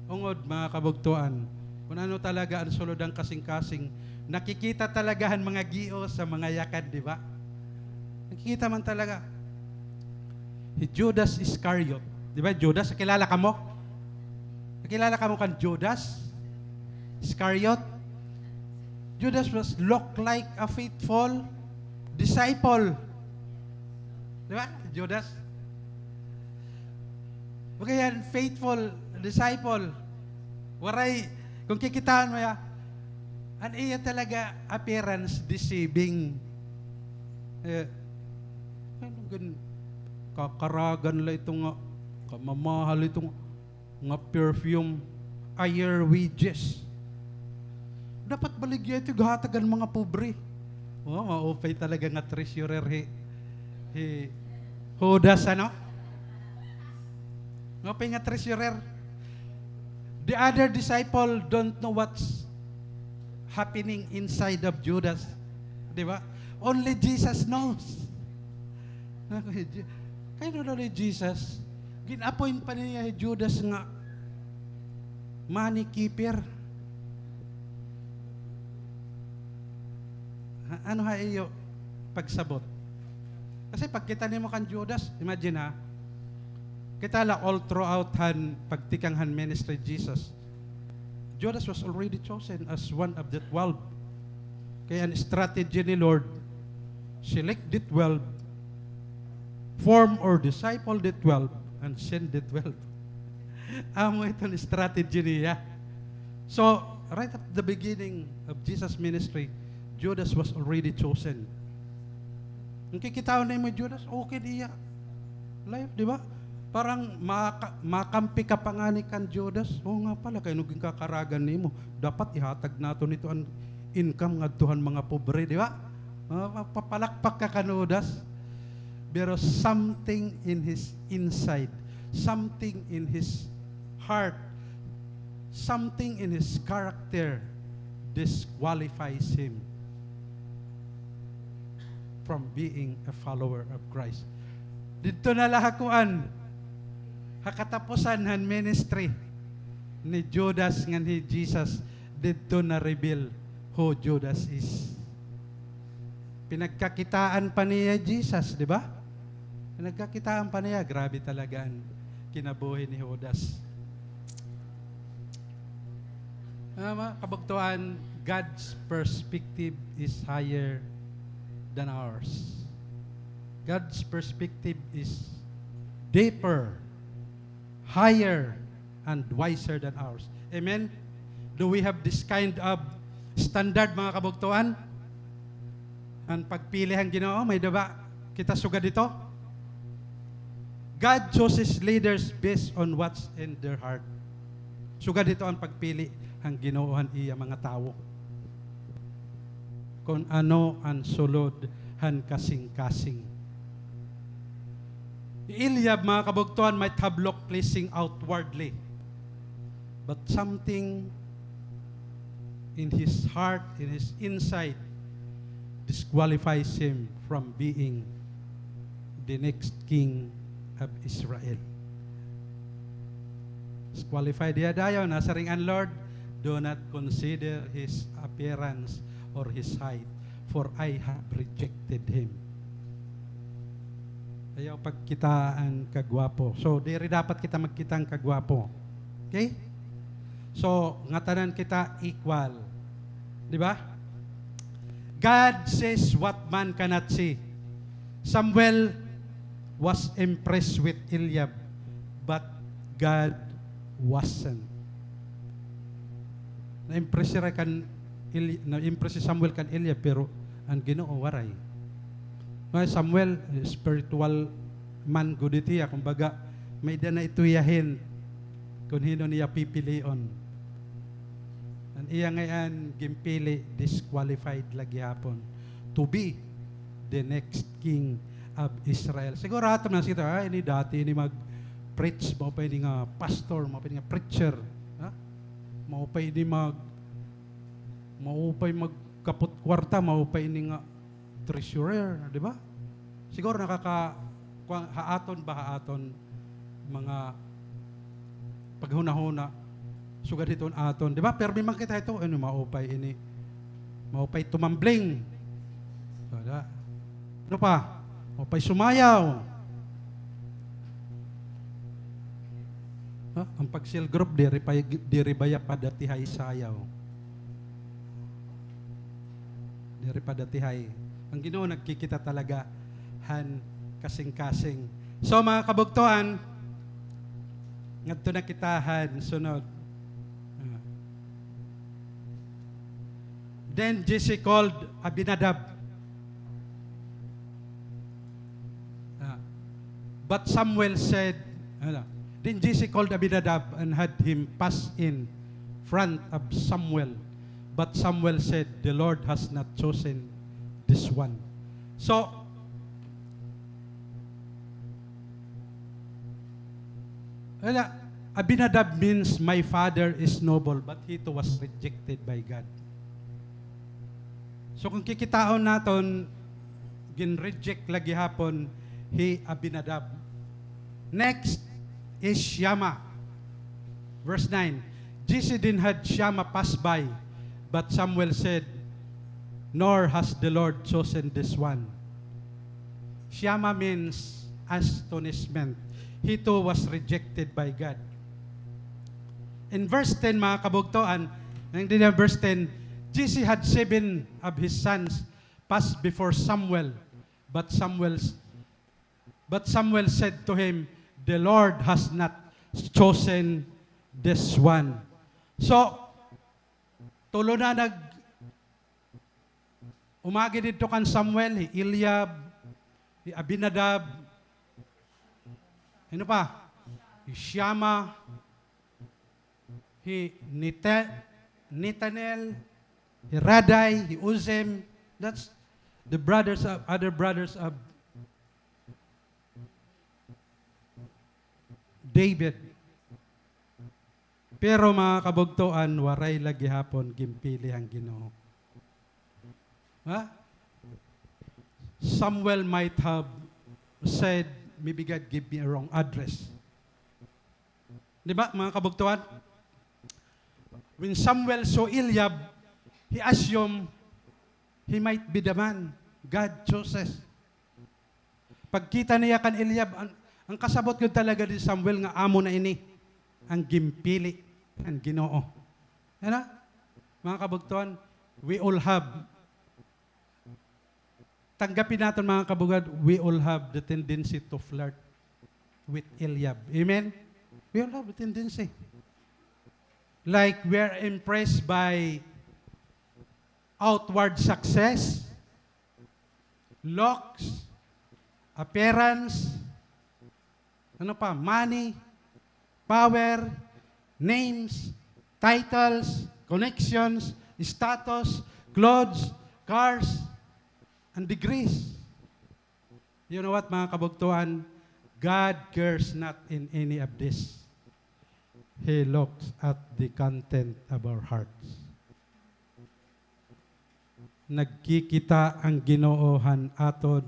Ungod, mga kabugtoan, kun ano talaga an sulod han kasingkasing, nakikita talaga han mga gios ha mga yakan, di ba? Nakikita man talaga. Hi Judas Iscariot, di ba, Judas, nakilala kamo? Nakilala kamo kan Judas? Iscariot. Judas was look like a faithful disciple. Di ba? Judas. Baga yan, faithful disciple. Waray, kung kikitaan mo ya, an iya talaga appearance deceiving. Eh, ano gan, kakaragan la ito nga, kamamahal ito nga, nga perfume, ayer wages. Dapat baligya ito, ihatag han mga pobre. Oh, maupay talaga nga treasurer hi, hi Judas, ano? Maupay nga treasurer. The other disciple don't know what's happening inside of Judas. Di ba? Only Jesus knows. Kay ano daw ni Jesus? Gin-appoint pa niya hi Judas nga money keeper. Ha, ano ha iyo pagsabot? Kasi pagkita nimo kan Judas, imagine ha, kita la all throughout han pagtikang han ministry Jesus. Judas was already chosen as one of the twelve. Kay an strategy ni Lord, select the twelve, form or disciple the twelve, and send the twelve. Amo iton strategy niya. So, right at the beginning of Jesus' ministry, Judas was already chosen. Kung kikitaon nimo hi Judas, okay niya life, di ba? Parang maka-, makampi ka pa ngani kan Judas. Oo nga pala, kay ano ginkakaragan nimo? Dapat ihatag naton ito an income ngadto han mga pobre, di ba? Ah, papalakpak ka kan Judas. Pero something in his inside, something in his heart, something in his character disqualifies him from being a follower of Christ. Didto na la ha kuan, ha katapusan han ministry ni Judas ngan hi Jesus, didto na-reveal who Judas is. Pinagkakitaan pa niya Jesus, di ba? Pinagkakitaan pa niya, grabe talaga an kinabuhi ni Judas. Ah, mga kabugtoan, God's perspective is higher than ours. God's perspective is deeper, higher, and wiser than ours. Amen? Do we have this kind of standard, mga kabugtoan? An pagpili han Ginoo, may-ada ba kita sugad hito? God chooses leaders based on what's in their heart. Sugad hito an pagpili han Ginoo han iya mga tawo. Kon ano an sulod han kasingkasing. Eliab, mga kabugtoan, might have looked pleasing outwardly, but something in his heart, in his inside, disqualifies him from being the next king of Israel. Disqualified hiya dayon, nasiring an Lord, "Do not consider his appearance or his height, for I have rejected him." Ayaw pagkitaa an kagwapo. So, diri dapat kita magkita han kagwapo. Okay? So, ngatanan kita equal. Di ba? God sees what man cannot see. Samuel was impressed with Eliab, but God wasn't. Na-impress siya kan Eli-, na-impress si Samuel kan Eliab, pero an Ginoo waray. Nga Samuel, spiritual man gud it hiya, kumbaga, may-ada na ito hiya hin kon hin-o niya pipilion. An iya ngay-an ginpili, disqualified la gihapon to be the next king of Israel. Siguro aton man kita, "Ah, ini dati ini mag-preach, maupay ini nga pastor, maupay ini nga preacher, ha? Maupay ini mag-, maupay magkapot kwarta, maupay ini nga treasurer," di ba? Siguro nakaka-, kuan, ha aton ba, ha aton mga paghunahuna, sugad hiton aton, di ba? Pirmi man kita hito, ano, maupay ini, maupay tumambling. Wala. Ano pa? Maupay sumayaw. Ha? An pag-cell group, diri pa, diri baya padatihay sayaw. Diri pa datihay. An Ginoo nagkikita talaga han kasingkasing. So, mga kabugtoan, ngadto na kita han sunod. Ah. Then Jesse called Abinadab. Ah. But Samuel said, ano, then Jesse called Abinadab and had him pass in front of Samuel. But Samuel said, "The Lord has not chosen this one." So, wala, Abinadab means, "My father is noble," but he too was rejected by God. So, kung kikitaon naton, gin-reject la gihapon hi Abinadab. Next is Shammah. Verse nine, Jesse then had Shammah pass by, but Samuel said, "Nor has the Lord chosen this one." Shammah means astonishment. He too was rejected by God. In verse ten, mga kabugtoan, nang dinhi verse ten, Jesse had seven of his sons pass before Samuel, but Samuel's But Samuel said to him, "The Lord has not chosen this one." So, tulo na nag-, umagi didto kan Samuel, hi Eliab, hi Abinadab, ano pa? Hi Shammah, hi Nete-, Nethanel, hi Raddai, hi Uzem. That's the brothers of, other brothers of David. Pero, mga kabugtoan, waray la gihapon ginpili han Ginoo. Ha? Samuel might have said, "Maybe God give me a wrong address." Di ba, mga kabugtoan? When Samuel saw Eliab, he assumed he might be the man God chooses. Pagkita niya kan Eliab, an, an kasabot gud talaga ni Samuel nga amo na ini an ginpili han Ginoo. Ano? Mga kabugtoan, we all have, tanggapin naton, mga kabugad, we all have the tendency to flirt with Eliab. Amen? We all have the tendency. Like, we are impressed by outward success, looks, appearance, ano pa, money, power, names, titles, connections, status, clothes, cars, and degrees. You know what, mga kabugtoan? God cares not in any of this. He looks at the content of our hearts. Nagkikita an Ginoo han aton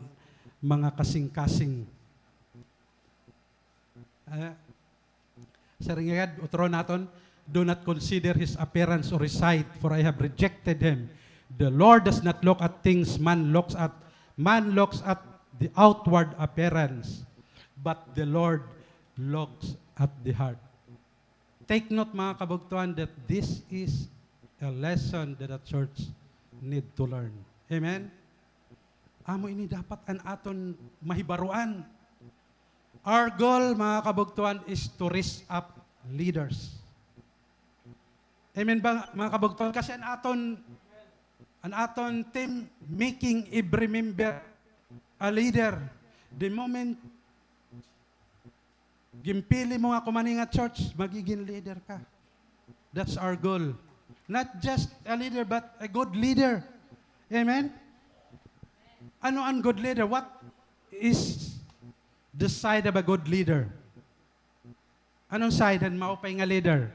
mga kasingkasing. Ah, siring gad, utro naton, "Do not consider his appearance or his height, for I have rejected him." The Lord does not look at things man looks at. Man looks at the outward appearance, but the Lord looks at the heart. Take note, mga kabugtoan, that this is a lesson that the church need to learn. Amen? Amo ini dapat an aton mahibaroan. Our goal, mga kabugtoan, is to raise up leaders. Amen ba, mga kabugtoan? Kasi an aton, an aton theme, making every member a leader. The moment ginpili mo nga kumani nga church, magiging leader ka. That's our goal. Not just a leader, but a good leader. Amen? Ano an good leader? What is the side of a good leader? Anong side han maupay nga leader?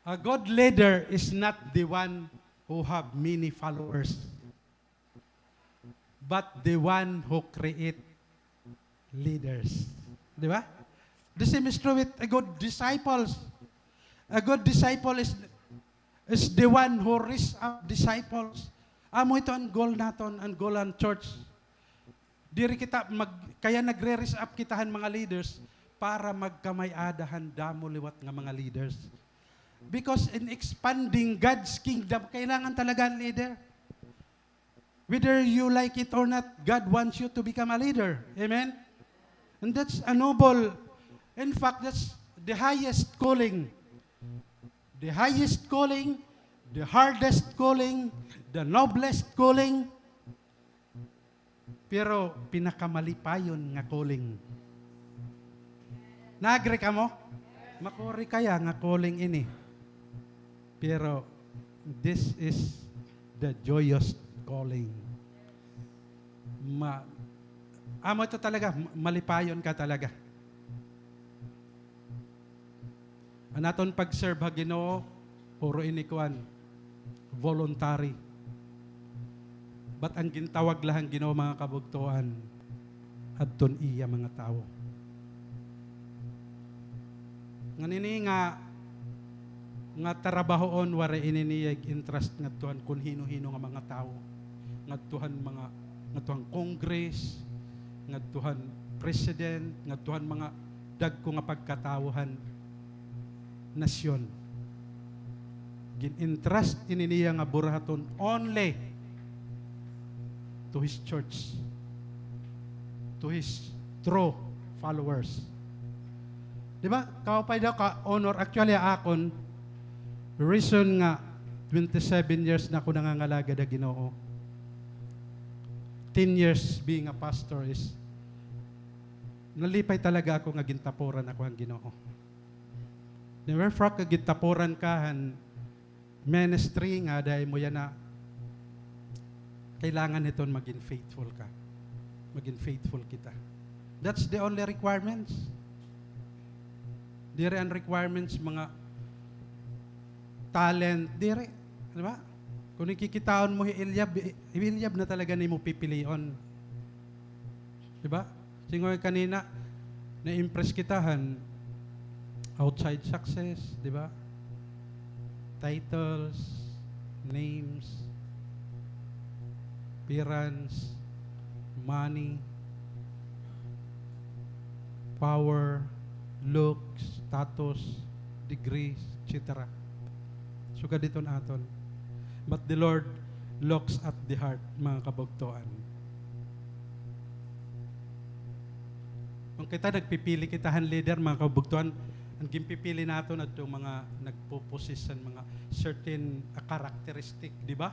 A good leader is not the one who have many followers, but the one who create leaders. Di ba? The same is true with a good disciples. A good disciple is, is the one who raise up disciples. Amo ito an goal naton, an goal han church. Diri kita mag-, kaya nagre-raise up kita han mga leaders para magkamay-ada han damo liwat nga mga leaders. Because in expanding God's kingdom, kailangan talaga an leader. Whether you like it or not, God wants you to become a leader. Amen? And that's a noble, in fact, that's the highest calling. The highest calling, the hardest calling, the noblest calling, pero pinakamalipayon nga calling. Na-agree kamo? Makuri kaya nga calling ini. Pero this is the joyous calling. Ma-, amo ito talaga, ma-, malipayon ka talaga. An aton pag-serve ha Ginoo, puro ini kuan, voluntary. But an gintawag la han Ginoo, mga kabugtoan, adton iya mga tawo. Ngan ini nga, nga tarabahoon, waray ini niya ig-entrust ngadto han kun hino-hino nga mga tawo. Ngadto han mga, ngadto han Congress, ngadto han president, ngadto han mga dagko nga pagkatawo han nasyon. Gin-entrust ini niya nga burahaton only to his church, to his true followers. Di ba? Kaupay daw ka honor. Actually, akon, reason nga twenty-seven years na ako nangangalagad ha Ginoo. Ten years being a pastor is, nalipay talaga ako nga gintapuran ako han Ginoo. Never frak nga gintapuran ka han ministry nga dai mo yana, kailangan hiton magin faithful ka. Magin faithful kita. That's the only requirements. Diri an requirements, mga talent, diri, di ba? Kung nakikitaon mo hi Eliab, hi Eliab na talaga nimo pipilion. Di ba? Siring ko kanina, na-impress kita han outside success, di ba? Titles, names, appearance, money, power, looks, status, degrees, et cetera. Sugad hiton aton. But the Lord looks at the heart, mga kabugtoan. Kung kita nagpipili kita han leader, mga kabugtoan, an ginpipili naton adto mga nagpo-possess han mga certain, ah, characteristic, di ba?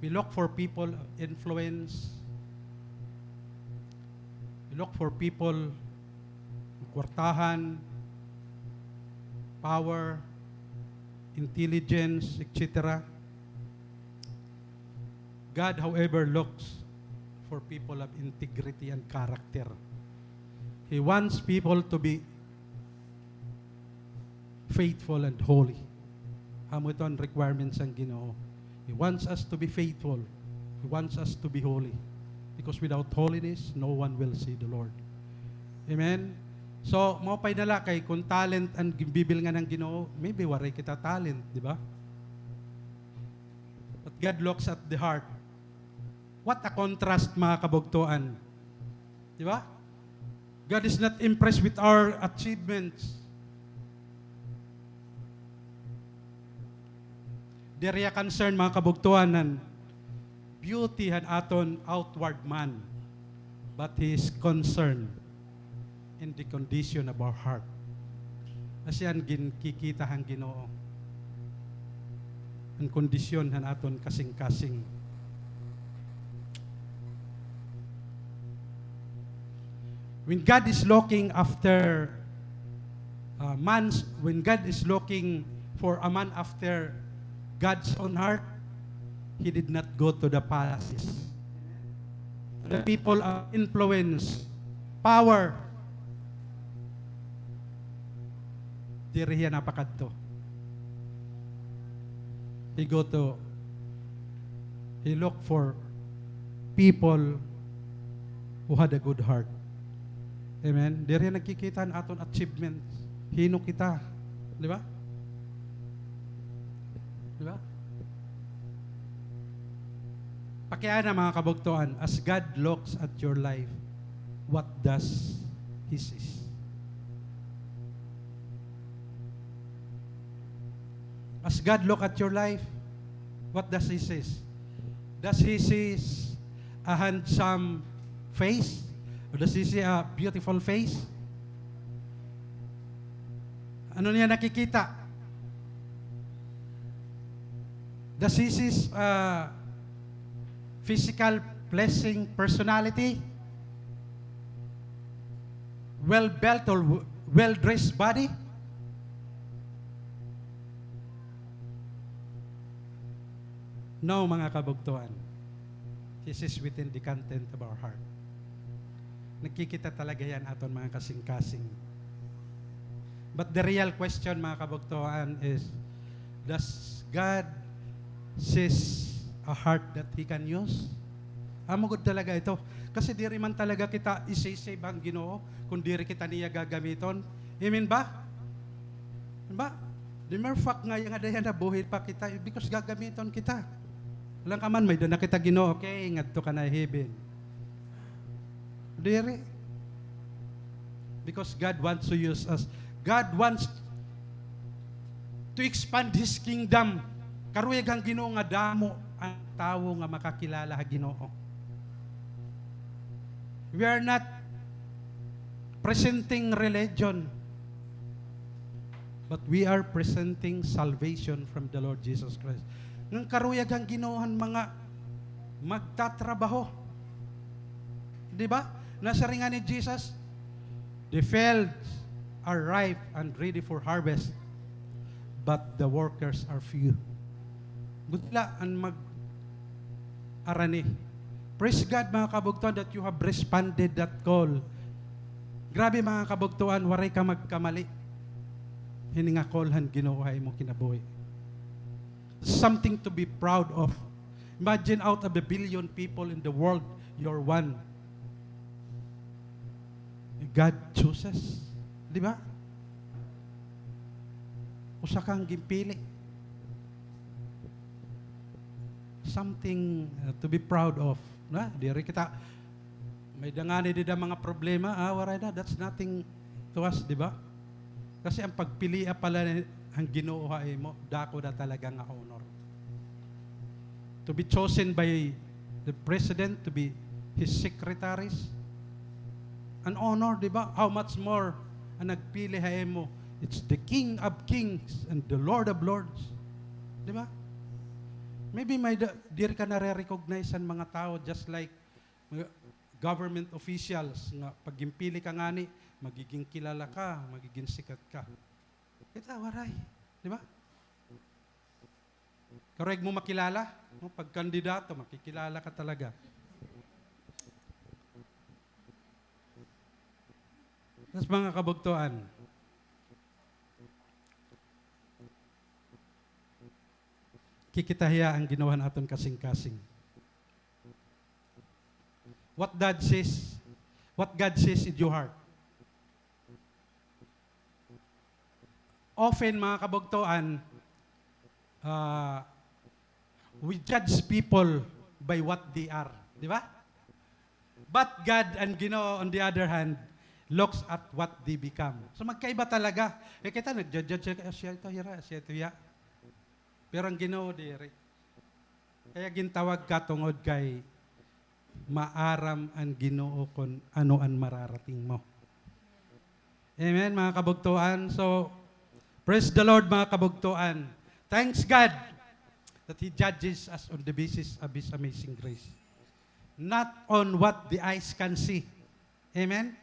We look for people of influence. We look for people kwartahan, power, intelligence, et cetera. God, however, looks for people of integrity and character. He wants people to be faithful and holy. Amo ito an requirements han Ginoo. He wants us to be faithful. He wants us to be holy. Because without holiness, no one will see the Lord. Amen? So, maupay na la kay kung talent an ginbibilngan han Ginoo, maybe waray kita talent, di ba? But God looks at the heart. What a contrast, mga kabugtoan. Di ba? God is not impressed with our achievements. Diri hiya concern, mga kabugtoan, han beauty han aton outward man, but He is concerned in the condition of our heart. Asya an ginkikita han Ginoo, an kondisyon han aton kasingkasing. When God is looking after, uh, man's, when God is looking for a man after God's own heart, He did not go to the palaces. The people of influence, power, diri hiya napakadto. He go to, he look for people who had a good heart. Amen? Diri hiya nagkikita han aton achievements. Hino kita? Di ba? Di ba? Pakiana, mga kabugtoan, as God looks at your life, what does He sees? As God look at your life, what does He sees? Does he sees a handsome face? Or does he see a beautiful face? Ano niya nakikita? Does he sees a physical, pleasing personality? Well-built or w-, well-dressed body? No, mga kabugtoan. This is within the content of our heart. Nagkikita talaga yan aton mga kasing-kasing. But the real question, mga kabugtoan, is, does God sees a heart that He can use? Amo gud talaga ito. Kasi diri man talaga kita isi-save han Ginoo kung diri kita niya gagamiton. Amen ba? Amen ba? The mere fact nga iya nga dayan nabuhi pa kita, because gagamiton kita. Walang ka man, may-ada na kita Ginoo, okay, ngadto ka na heaven. Diri. Because God wants to use us. God wants to expand His kingdom. Karuyag han Ginoo nga damo an tawo nga makakilala ha Ginoo. We are not presenting religion, but we are presenting salvation from the Lord Jesus Christ. Ngan karuyag han Ginoo han mga magtatrabaho. Di ba? Nasiring ngani ni Jesus, "The fields are ripe and ready for harvest, but the workers are few." Gutla an mag-arani. Praise God, mga kabugtoan, that you have responded that call. Grabe, mga kabugtoan, waray ka magkamali. Hini nga call han Ginoo ha imo kinabuhi. Something to be proud of. Imagine, out of the billion people in the world, you're one. God chooses. Di ba? Usa kang ginpili. Something, uh, to be proud of. Na? Diri kita, may-ada ngani dida mga problema. Ah, waray na. That's nothing to us, di ba? Kasi an pagpilia pa la han Ginoo ha imo, dako na talaga nga honor. To be chosen by the president to be his secretaries, an honor, di ba? How much more an nagpili ha imo? It's the King of Kings and the Lord of Lords. Di ba? Maybe may-ada, diri ka nare-recognize han mga tawo, just like mga government officials nga pag ginpili ka ngani, magiging kilala ka, magiging sikat ka. Kita, waray. Di ba? Karuyag mo makilala, no? Pag kandidato, makikilala ka talaga. Tas, mga kabugtoan, kikita hiya an Ginoo han aton kasingkasing. What God sees, what God sees in your heart. Often, mga kabugtoan, ah, we judge people by what they are. Di ba? But God, an Ginoo, on the other hand, looks at what they become. So, magkaiba talaga. Eh, kita, nagja-judge, "Ah, siya ito, hira, siya ito, ya." Pero an Ginoo, diri. Kaya gintawag ka tungod kay maaram an Ginoo kon ano an mararating mo. Amen, mga kabugtoan. So, praise the Lord, mga kabugtoan. Thanks God that He judges us on the basis of His amazing grace, not on what the eyes can see. Amen?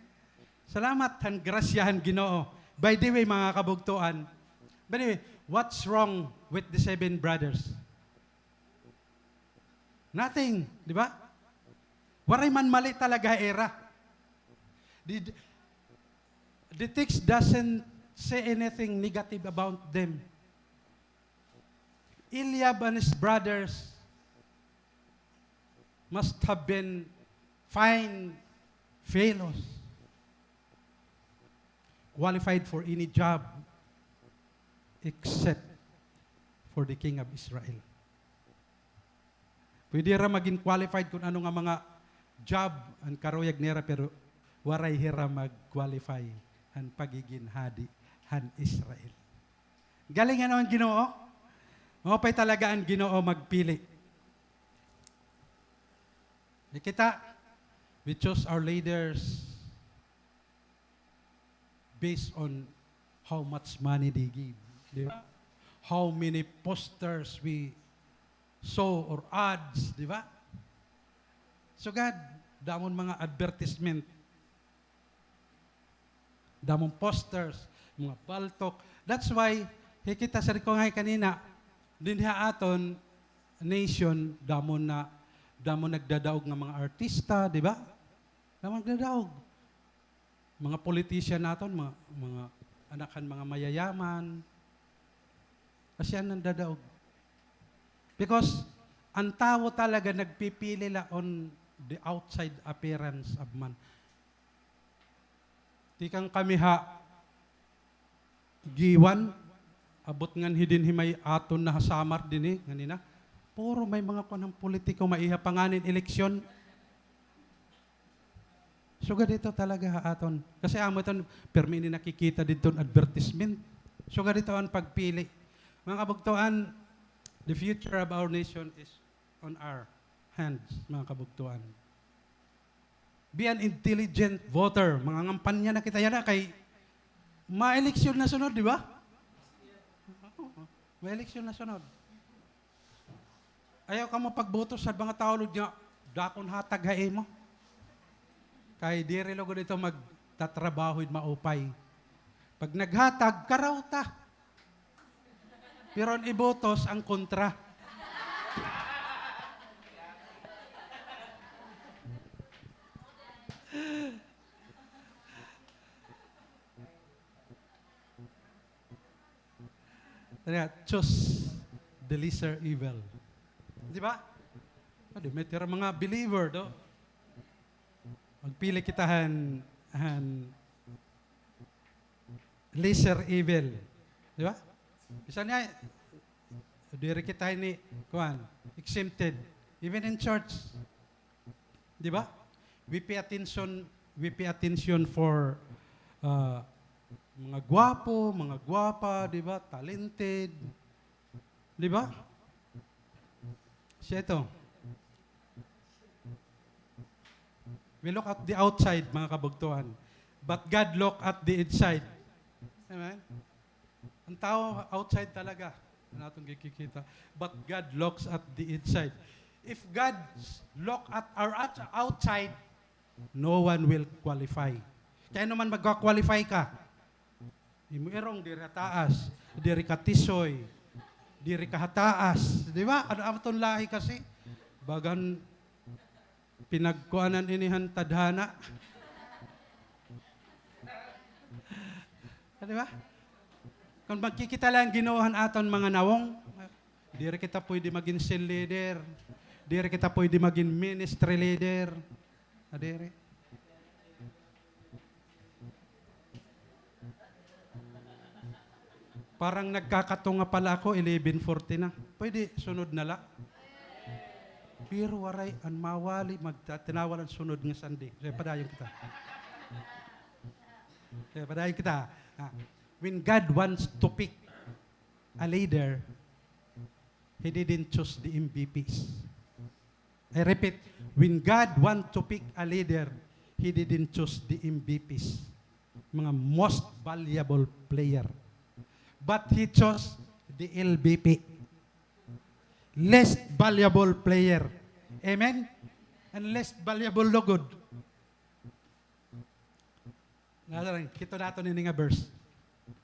Salamat han grasya han Ginoo. By the way, mga kabugtoan, by the way, what's wrong with the seven brothers? Nothing, di ba? Waray man mali talaga ha ira. The, the text doesn't say anything negative about them. Eliab and his brothers must have been fine fellows, qualified for any job except for the king of Israel. Pwede hira magin qualified kun ano nga mga job an karuyag nira, pero waray hira mag-qualify han pagigin hadi han Israel. Galing, ano, an Ginoo? Maupay talaga an Ginoo magpili. Kita, we choose our leaders based on how much money they give. Di ba? How many posters we saw or ads, di ba? Sugad, damo nga mga advertisement. Damo nga posters, mga baltok. That's why, hikita, sir, ko nga kanina, dinhi ha aton nation, damo na, damo nagdadaog nga mga artista, di ba? Damo nagdadaog. Mga politician naton, mga, mga anak han mga mayayaman. Kasi an nagdadaog. Because an tawo talaga nagpipili la on the outside appearance of man. Tikang kami ha Guiuan, abot nganhi dinhi may aton na ha Samar dinhi, nganhi na. Puro may mga kuan han politiko, maiha pa ngani an eleksyon. Sugad ito talaga ha aton. Kasi amo iton, pirmi ini nakikita didto an advertisement. Sugad ito an pagpili. Mga kabugtoan, the future of our nation is on our hands, mga kabugtoan. Be an intelligent voter. Mangangampanya na kita yana kay ma-eleksyon na sunod, di ba? Ma-eleksyon na sunod. Ayaw kamo pagboto sa mga tawo, Lord, nga dakon hatag ha imo. Kay diri lugod ito magtatrabaho hit maupay. Pag naghatag, karaw ta. Pero an ibotos, an kontra. Kaya, choose the lesser evil. Di ba? Adi, may tira mga believer, do. Magpili kita han, han lesser evil. Di ba? Bisan nga, diri kita ini, kuan, exempted. Even in church. Di ba? We pay attention, we pay attention for, ah, mga gwapo, mga gwapa, di ba? Talented. Di ba? Siya ito. We look at the outside, mga kabugtoan. But God look at the inside. Amen? An tawo outside talaga an aton gikikita. But God looks at the inside. If God look at our out-, outside, no one will qualify. Kay ano man magka-qualify ka? Imo irong diri ha taas, diri ka tisoy, diri ka ha taas, di ba? Ano aton lahi kasi? Bagan pinagkuanan ini han tadhana. Di ba? Kon magkikita la an Ginoo han aton mga nawong, diri kita pwede magin cell leader, diri kita pwede magin ministry leader. Ah, diri. Parang nagkakatunga pala ako, eleven forty na. Pwede, sunod na la. Pero waray, an mawali, magta-, tinawa la an sunod nga Sunday. Sige, padayon kita. Sige, padayon kita. Ah, when God wants to pick a leader, He didn't choose the M V Ps. I repeat, when God want to pick a leader, He didn't choose the M V Ps, mga most valuable player. But He chose the L V P, least valuable player. Amen? And least valuable lugod. Nadaran, kito naton ini nga verse.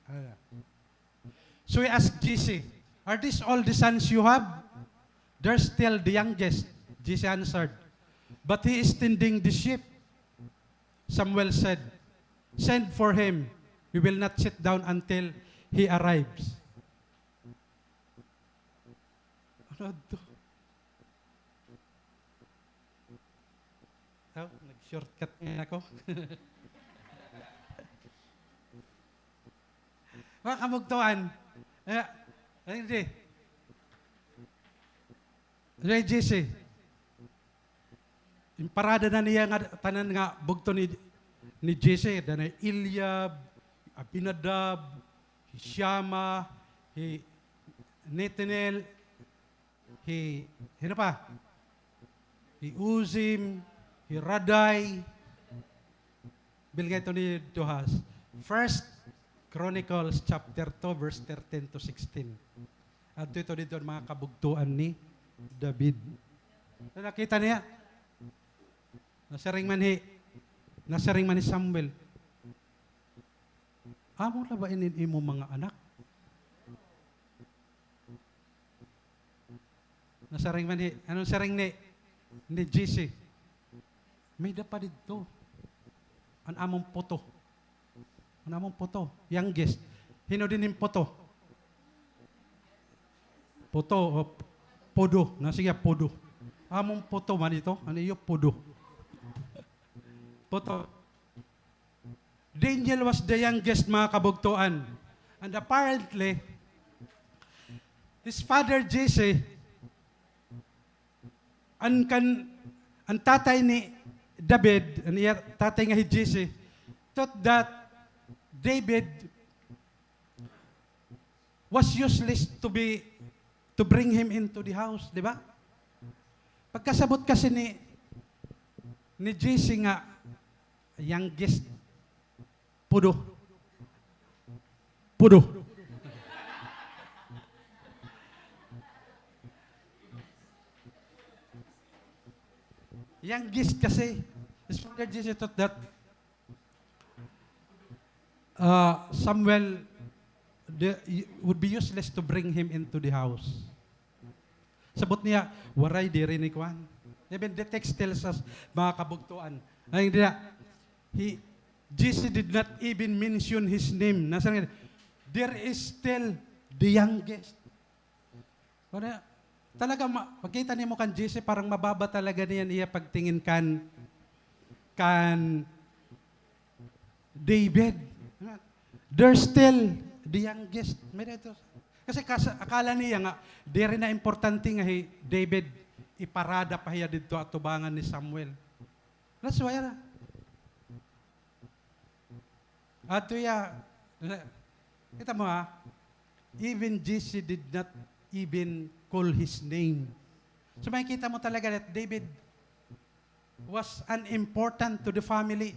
Ano na? So he asked Jesse, "Are these all the sons you have?" "There's still the youngest," Jesse answered, "but he is tending the sheep." Samuel said, "Send for him. We will not sit down until he arrives." Ano to? Oh, nag-shortcut nga ako. Mga kabugtoan. Eh, hindi. J J C. Imparada na niya nga tanan nga bugto ni, ni Jesse, danay Eliab, Abinadab, hi Shammah, hi Nethanel, hi, hino pa? hi Uzim, hi Raday. Bilin nga ito ni Duhas. First Chronicles chapter two, verse thirteen to sixteen. Adto ito didto an mga kabugtoan ni David. So, nakita niya? Nasiring man hi, nasiring man hi Samuel, "Amo la ba ini imo mga anak?" Nasiring man hi, ano siring ni, ni Jesse? "May-ada pa didto. An amon puto. An amon puto. Youngest. Hin-o dinhi im puto?" Puto, o, pudo. Na, sige, pudo. "Amon puto man ito. An iyo pudo." Puto. Daniel was the youngest, mga kabugtoan. And apparently, his father Jesse, an kan-, an tatay ni David, an iya tatay nga hi Jesse, thought that David was useless to be, to bring him into the house, di ba? Pagkasabot kasi ni, ni Jesse nga youngest, pudo. Pudo. Youngest kasi. His father Jesse thought that, uh, Samuel, the, would be useless to bring him into the house. Sabot niya, "Waray, diri ni kuan." Even the text tells us, mga kabugtoan. Ay, hindi na. He, Jesse did not even mention his name. Nasa nga, there is still the youngest. Wala, talaga, ma-, makita nimo kan Jesse, parang mababa talaga niyan iya pagtingin kan, kan David. There's still the youngest. May dito. Kasi kas-, akala niya nga, diri na importante nga hi David, iparada pa hiya didto atubangan ni Samuel. That's why, ah. Ato ya, kita mo ha, even Jesse did not even call his name. So makikita mo talaga that David was unimportant to the family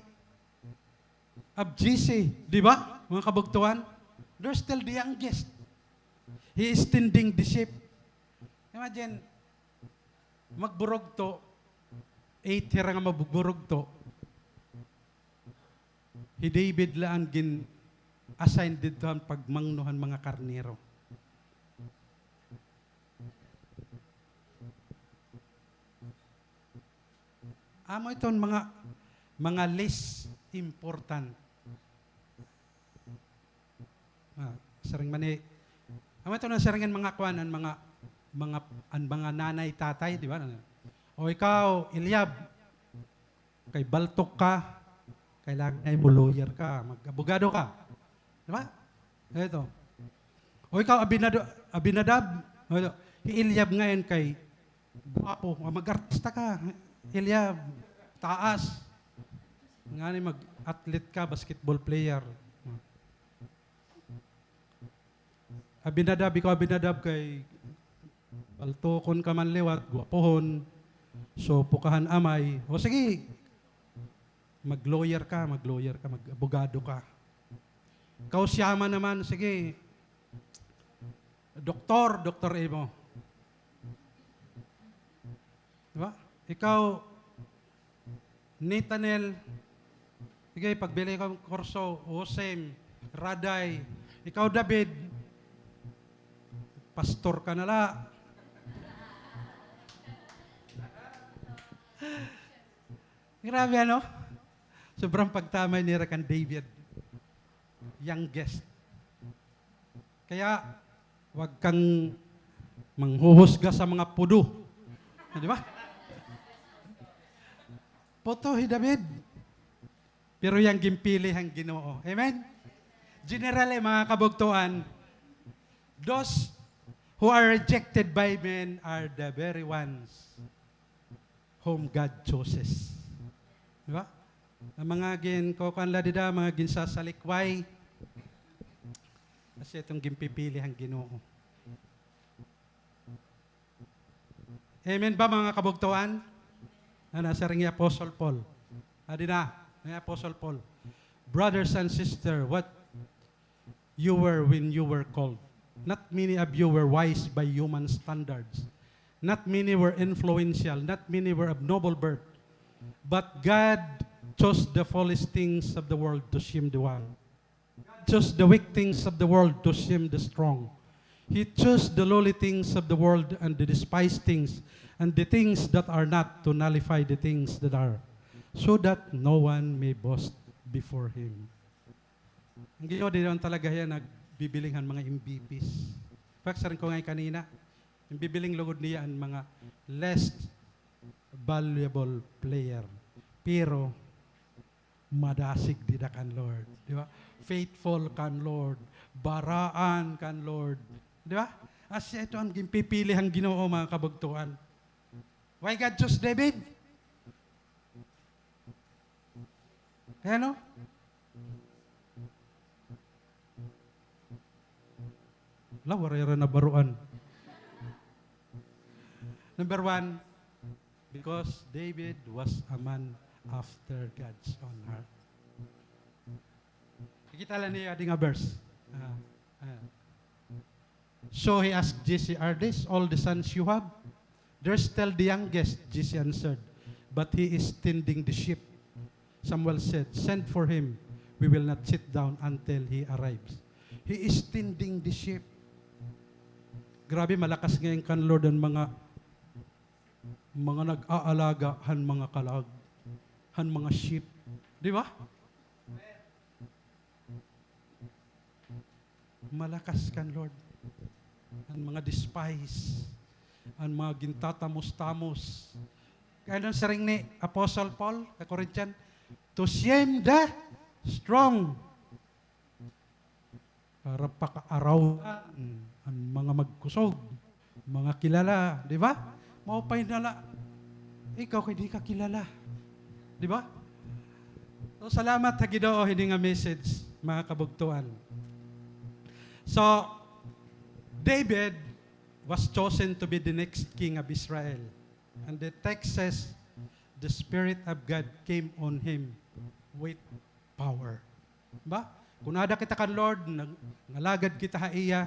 of Jesse, di ba, mga kabugtuan? They're still the youngest. He is tending the sheep. Imagine, magburugto, eight hira nga magburugto. Hi David la an gin-assign didto han pagmangno han mga karnero. Amo iton mga, mga less important. Ah, siring man ni, amo iton an siring han mga kuan, an mga, mga, an mga nanay, tatay, di ba? O ikaw, Eliab, kay baltok ka, kailangan ngay-an mo lawyer ka, mag-abogado ka. Di ba? Ito. O ikaw, Abinado-, Abinadab, o ito, hi Eliab ngay-an kay gwapo, ah, mag-artista ka, Eliab, taas. Ngani mag-athlete ka, basketball player. Abinadab, ikaw, Abinadab, kay baltokon ka man liwat, gwapohon, supo ka han amay. O sige, mag-lawyer ka, mag-lawyer ka, mag-abogado ka. Ikaw, Siama naman, sige, doktor, doktor imo. Di ba? Ikaw, Netanel, sige, pagbili ka kurso, Osim, Raday. Ikaw, David, pastor ka na la. Grabe, ano? Sobrang pagtamay nira kan David. Youngest. Kaya, wag kang manghuhusga sa mga pudo. Di ba? Puto hi David. Pero iya an ginpili han Ginoo. Amen? Generally, mga kabugtoan, those who are rejected by men are the very ones whom God chooses. Di ba? An mga ginkukuan la dida, mga ginsasalikway, asya iton ginpipili han Ginoo. Amen ba, mga kabugtoan? Ano siring ni Apostle Paul? Adi na, ni Apostle Paul. Brothers and sisters, what you were when you were called. Not many of you were wise by human standards. Not many were influential. Not many were of noble birth. But God chose the foolish things of the world to shame the wise. God chose the weak things of the world to shame the strong. He chose the lowly things of the world and the despised things and the things that are not to nullify the things that are, so that no one may boast before him. An Ginoo diri man talaga hiya nagbibiling han mga M V Ps. In fact, siring ko nga kanina, an bibiling lugod niya an mga less valuable player. Pero madasig dida kan Lord, di ba? Faithful kan Lord, baraan kan Lord, di ba? Asya ito an ginpipili han Ginoo, mga kabugtoan. Why God chose David? Kay ano? Hala, waray ra nabaroan. Number one, because David was a man after God's own heart. Kikita la niyo adi nga verse. Ah, ah. So he asked Jesse, "Are these all the sons you have?" "There's still the youngest," Jesse answered, "but he is tending the sheep." Samuel said, "Send for him. We will not sit down until he arrives." He is tending the sheep. Grabe, malakas ngay-an kan Lord an mga, mga nag-aalaga han mga kalag, han mga sheep. Di ba? Malakas kan Lord an mga despise, an mga gintatamos-tamos. Kay ano siring ni Apostle Paul ka Corinthian? "To shame the strong." Para pakaarawdan an mga magkusog, mga kilala, di ba? Maupay na la ikaw kay di ka kilala. Di ba? So, salamat ha Ginoo hini nga message, mga kabugtoan. So, David was chosen to be the next king of Israel. And the text says, "The Spirit of God came on him with power." Ba? Kun ada kita kan Lord, nag-, nangalagad kita ha iya,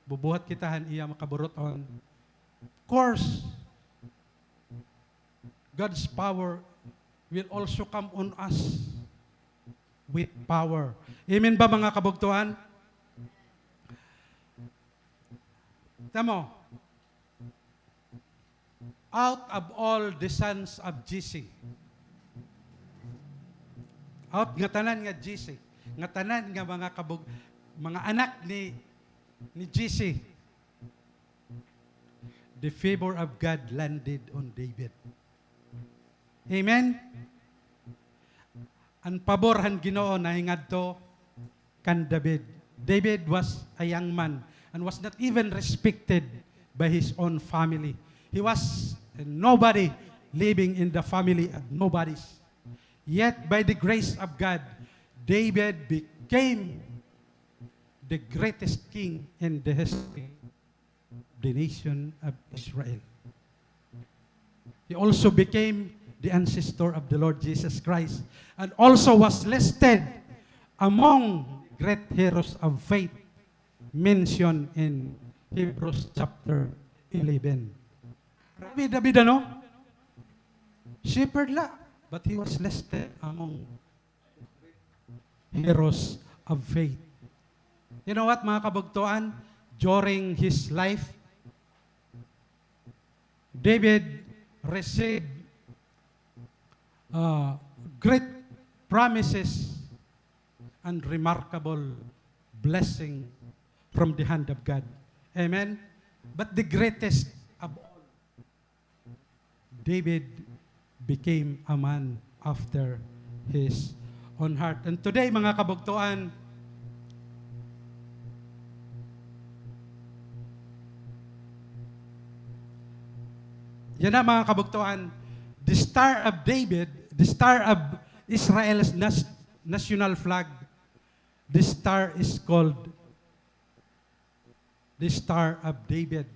bubuhat kita han iya mga kaburut-on. Of course, God's power will also come on us with power. Amen ba, mga kabugtoan? Tamo, out of all the sons of Jesse, out ngatanan nga Jesse, ngatanan nga mga kabug-, mga anak ni, ni Jesse, the favor of God landed on David. Amen? An pabor han Ginoo nahingadto kan David. David was a young man and was not even respected by his own family. He was a nobody living in the family of nobodies. Yet by the grace of God, David became the greatest king in the history the nation of Israel. He also became the ancestor of the Lord Jesus Christ and also was listed among great heroes of faith mentioned in Hebrews chapter eleven. Grabe, David, ano? Shepherd la, but he was listed among heroes of faith. You know what, mga kabugtoan? During his life, David received, uh, great promises and remarkable blessing from the hand of God. Amen? But the greatest of all, David became a man after his own heart. And today, mga kabugtoan, yana, mga kabugtoan, the Star of David, the Star of Israel's nas-, national flag, the star is called the Star of David.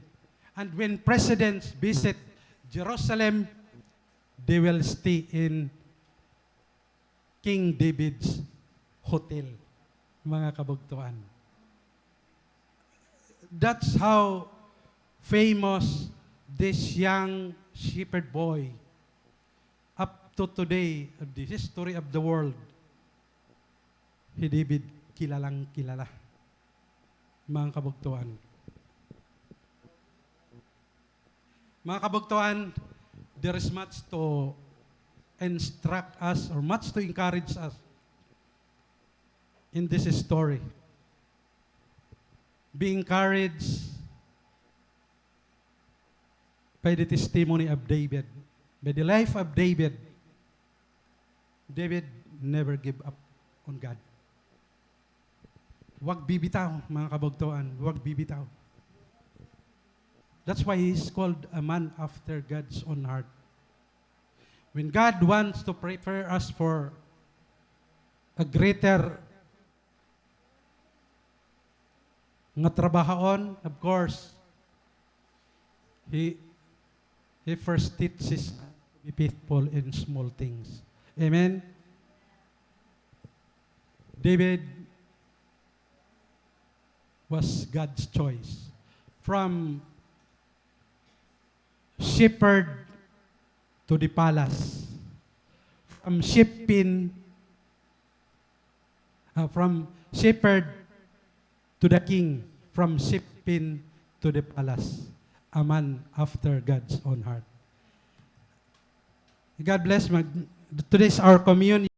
And when presidents visit Jerusalem, they will stay in King David's hotel, mga kabugtoan. That's how famous this young shepherd boy. Up to today, the history of the world, hi David kilalang kilala. Mga kabugtoan. Mga kabugtoan, there is much to instruct us or much to encourage us in this story. Be encouraged by the testimony of David, by the life of David. David never give up on God. Huwag bibitaw, mga kabugtoan, huwag bibitaw. That's why he's called a man after God's own heart. When God wants to prepare us for a greater nga trabahoon, of course, he, he first teaches to be faithful in small things. Amen? David was God's choice. From shepherd to the palace. From sheep pen, uh, from shepherd to the king. From sheep pen to the palace. A man after God's own heart. God bless. Mag-, today's our communion.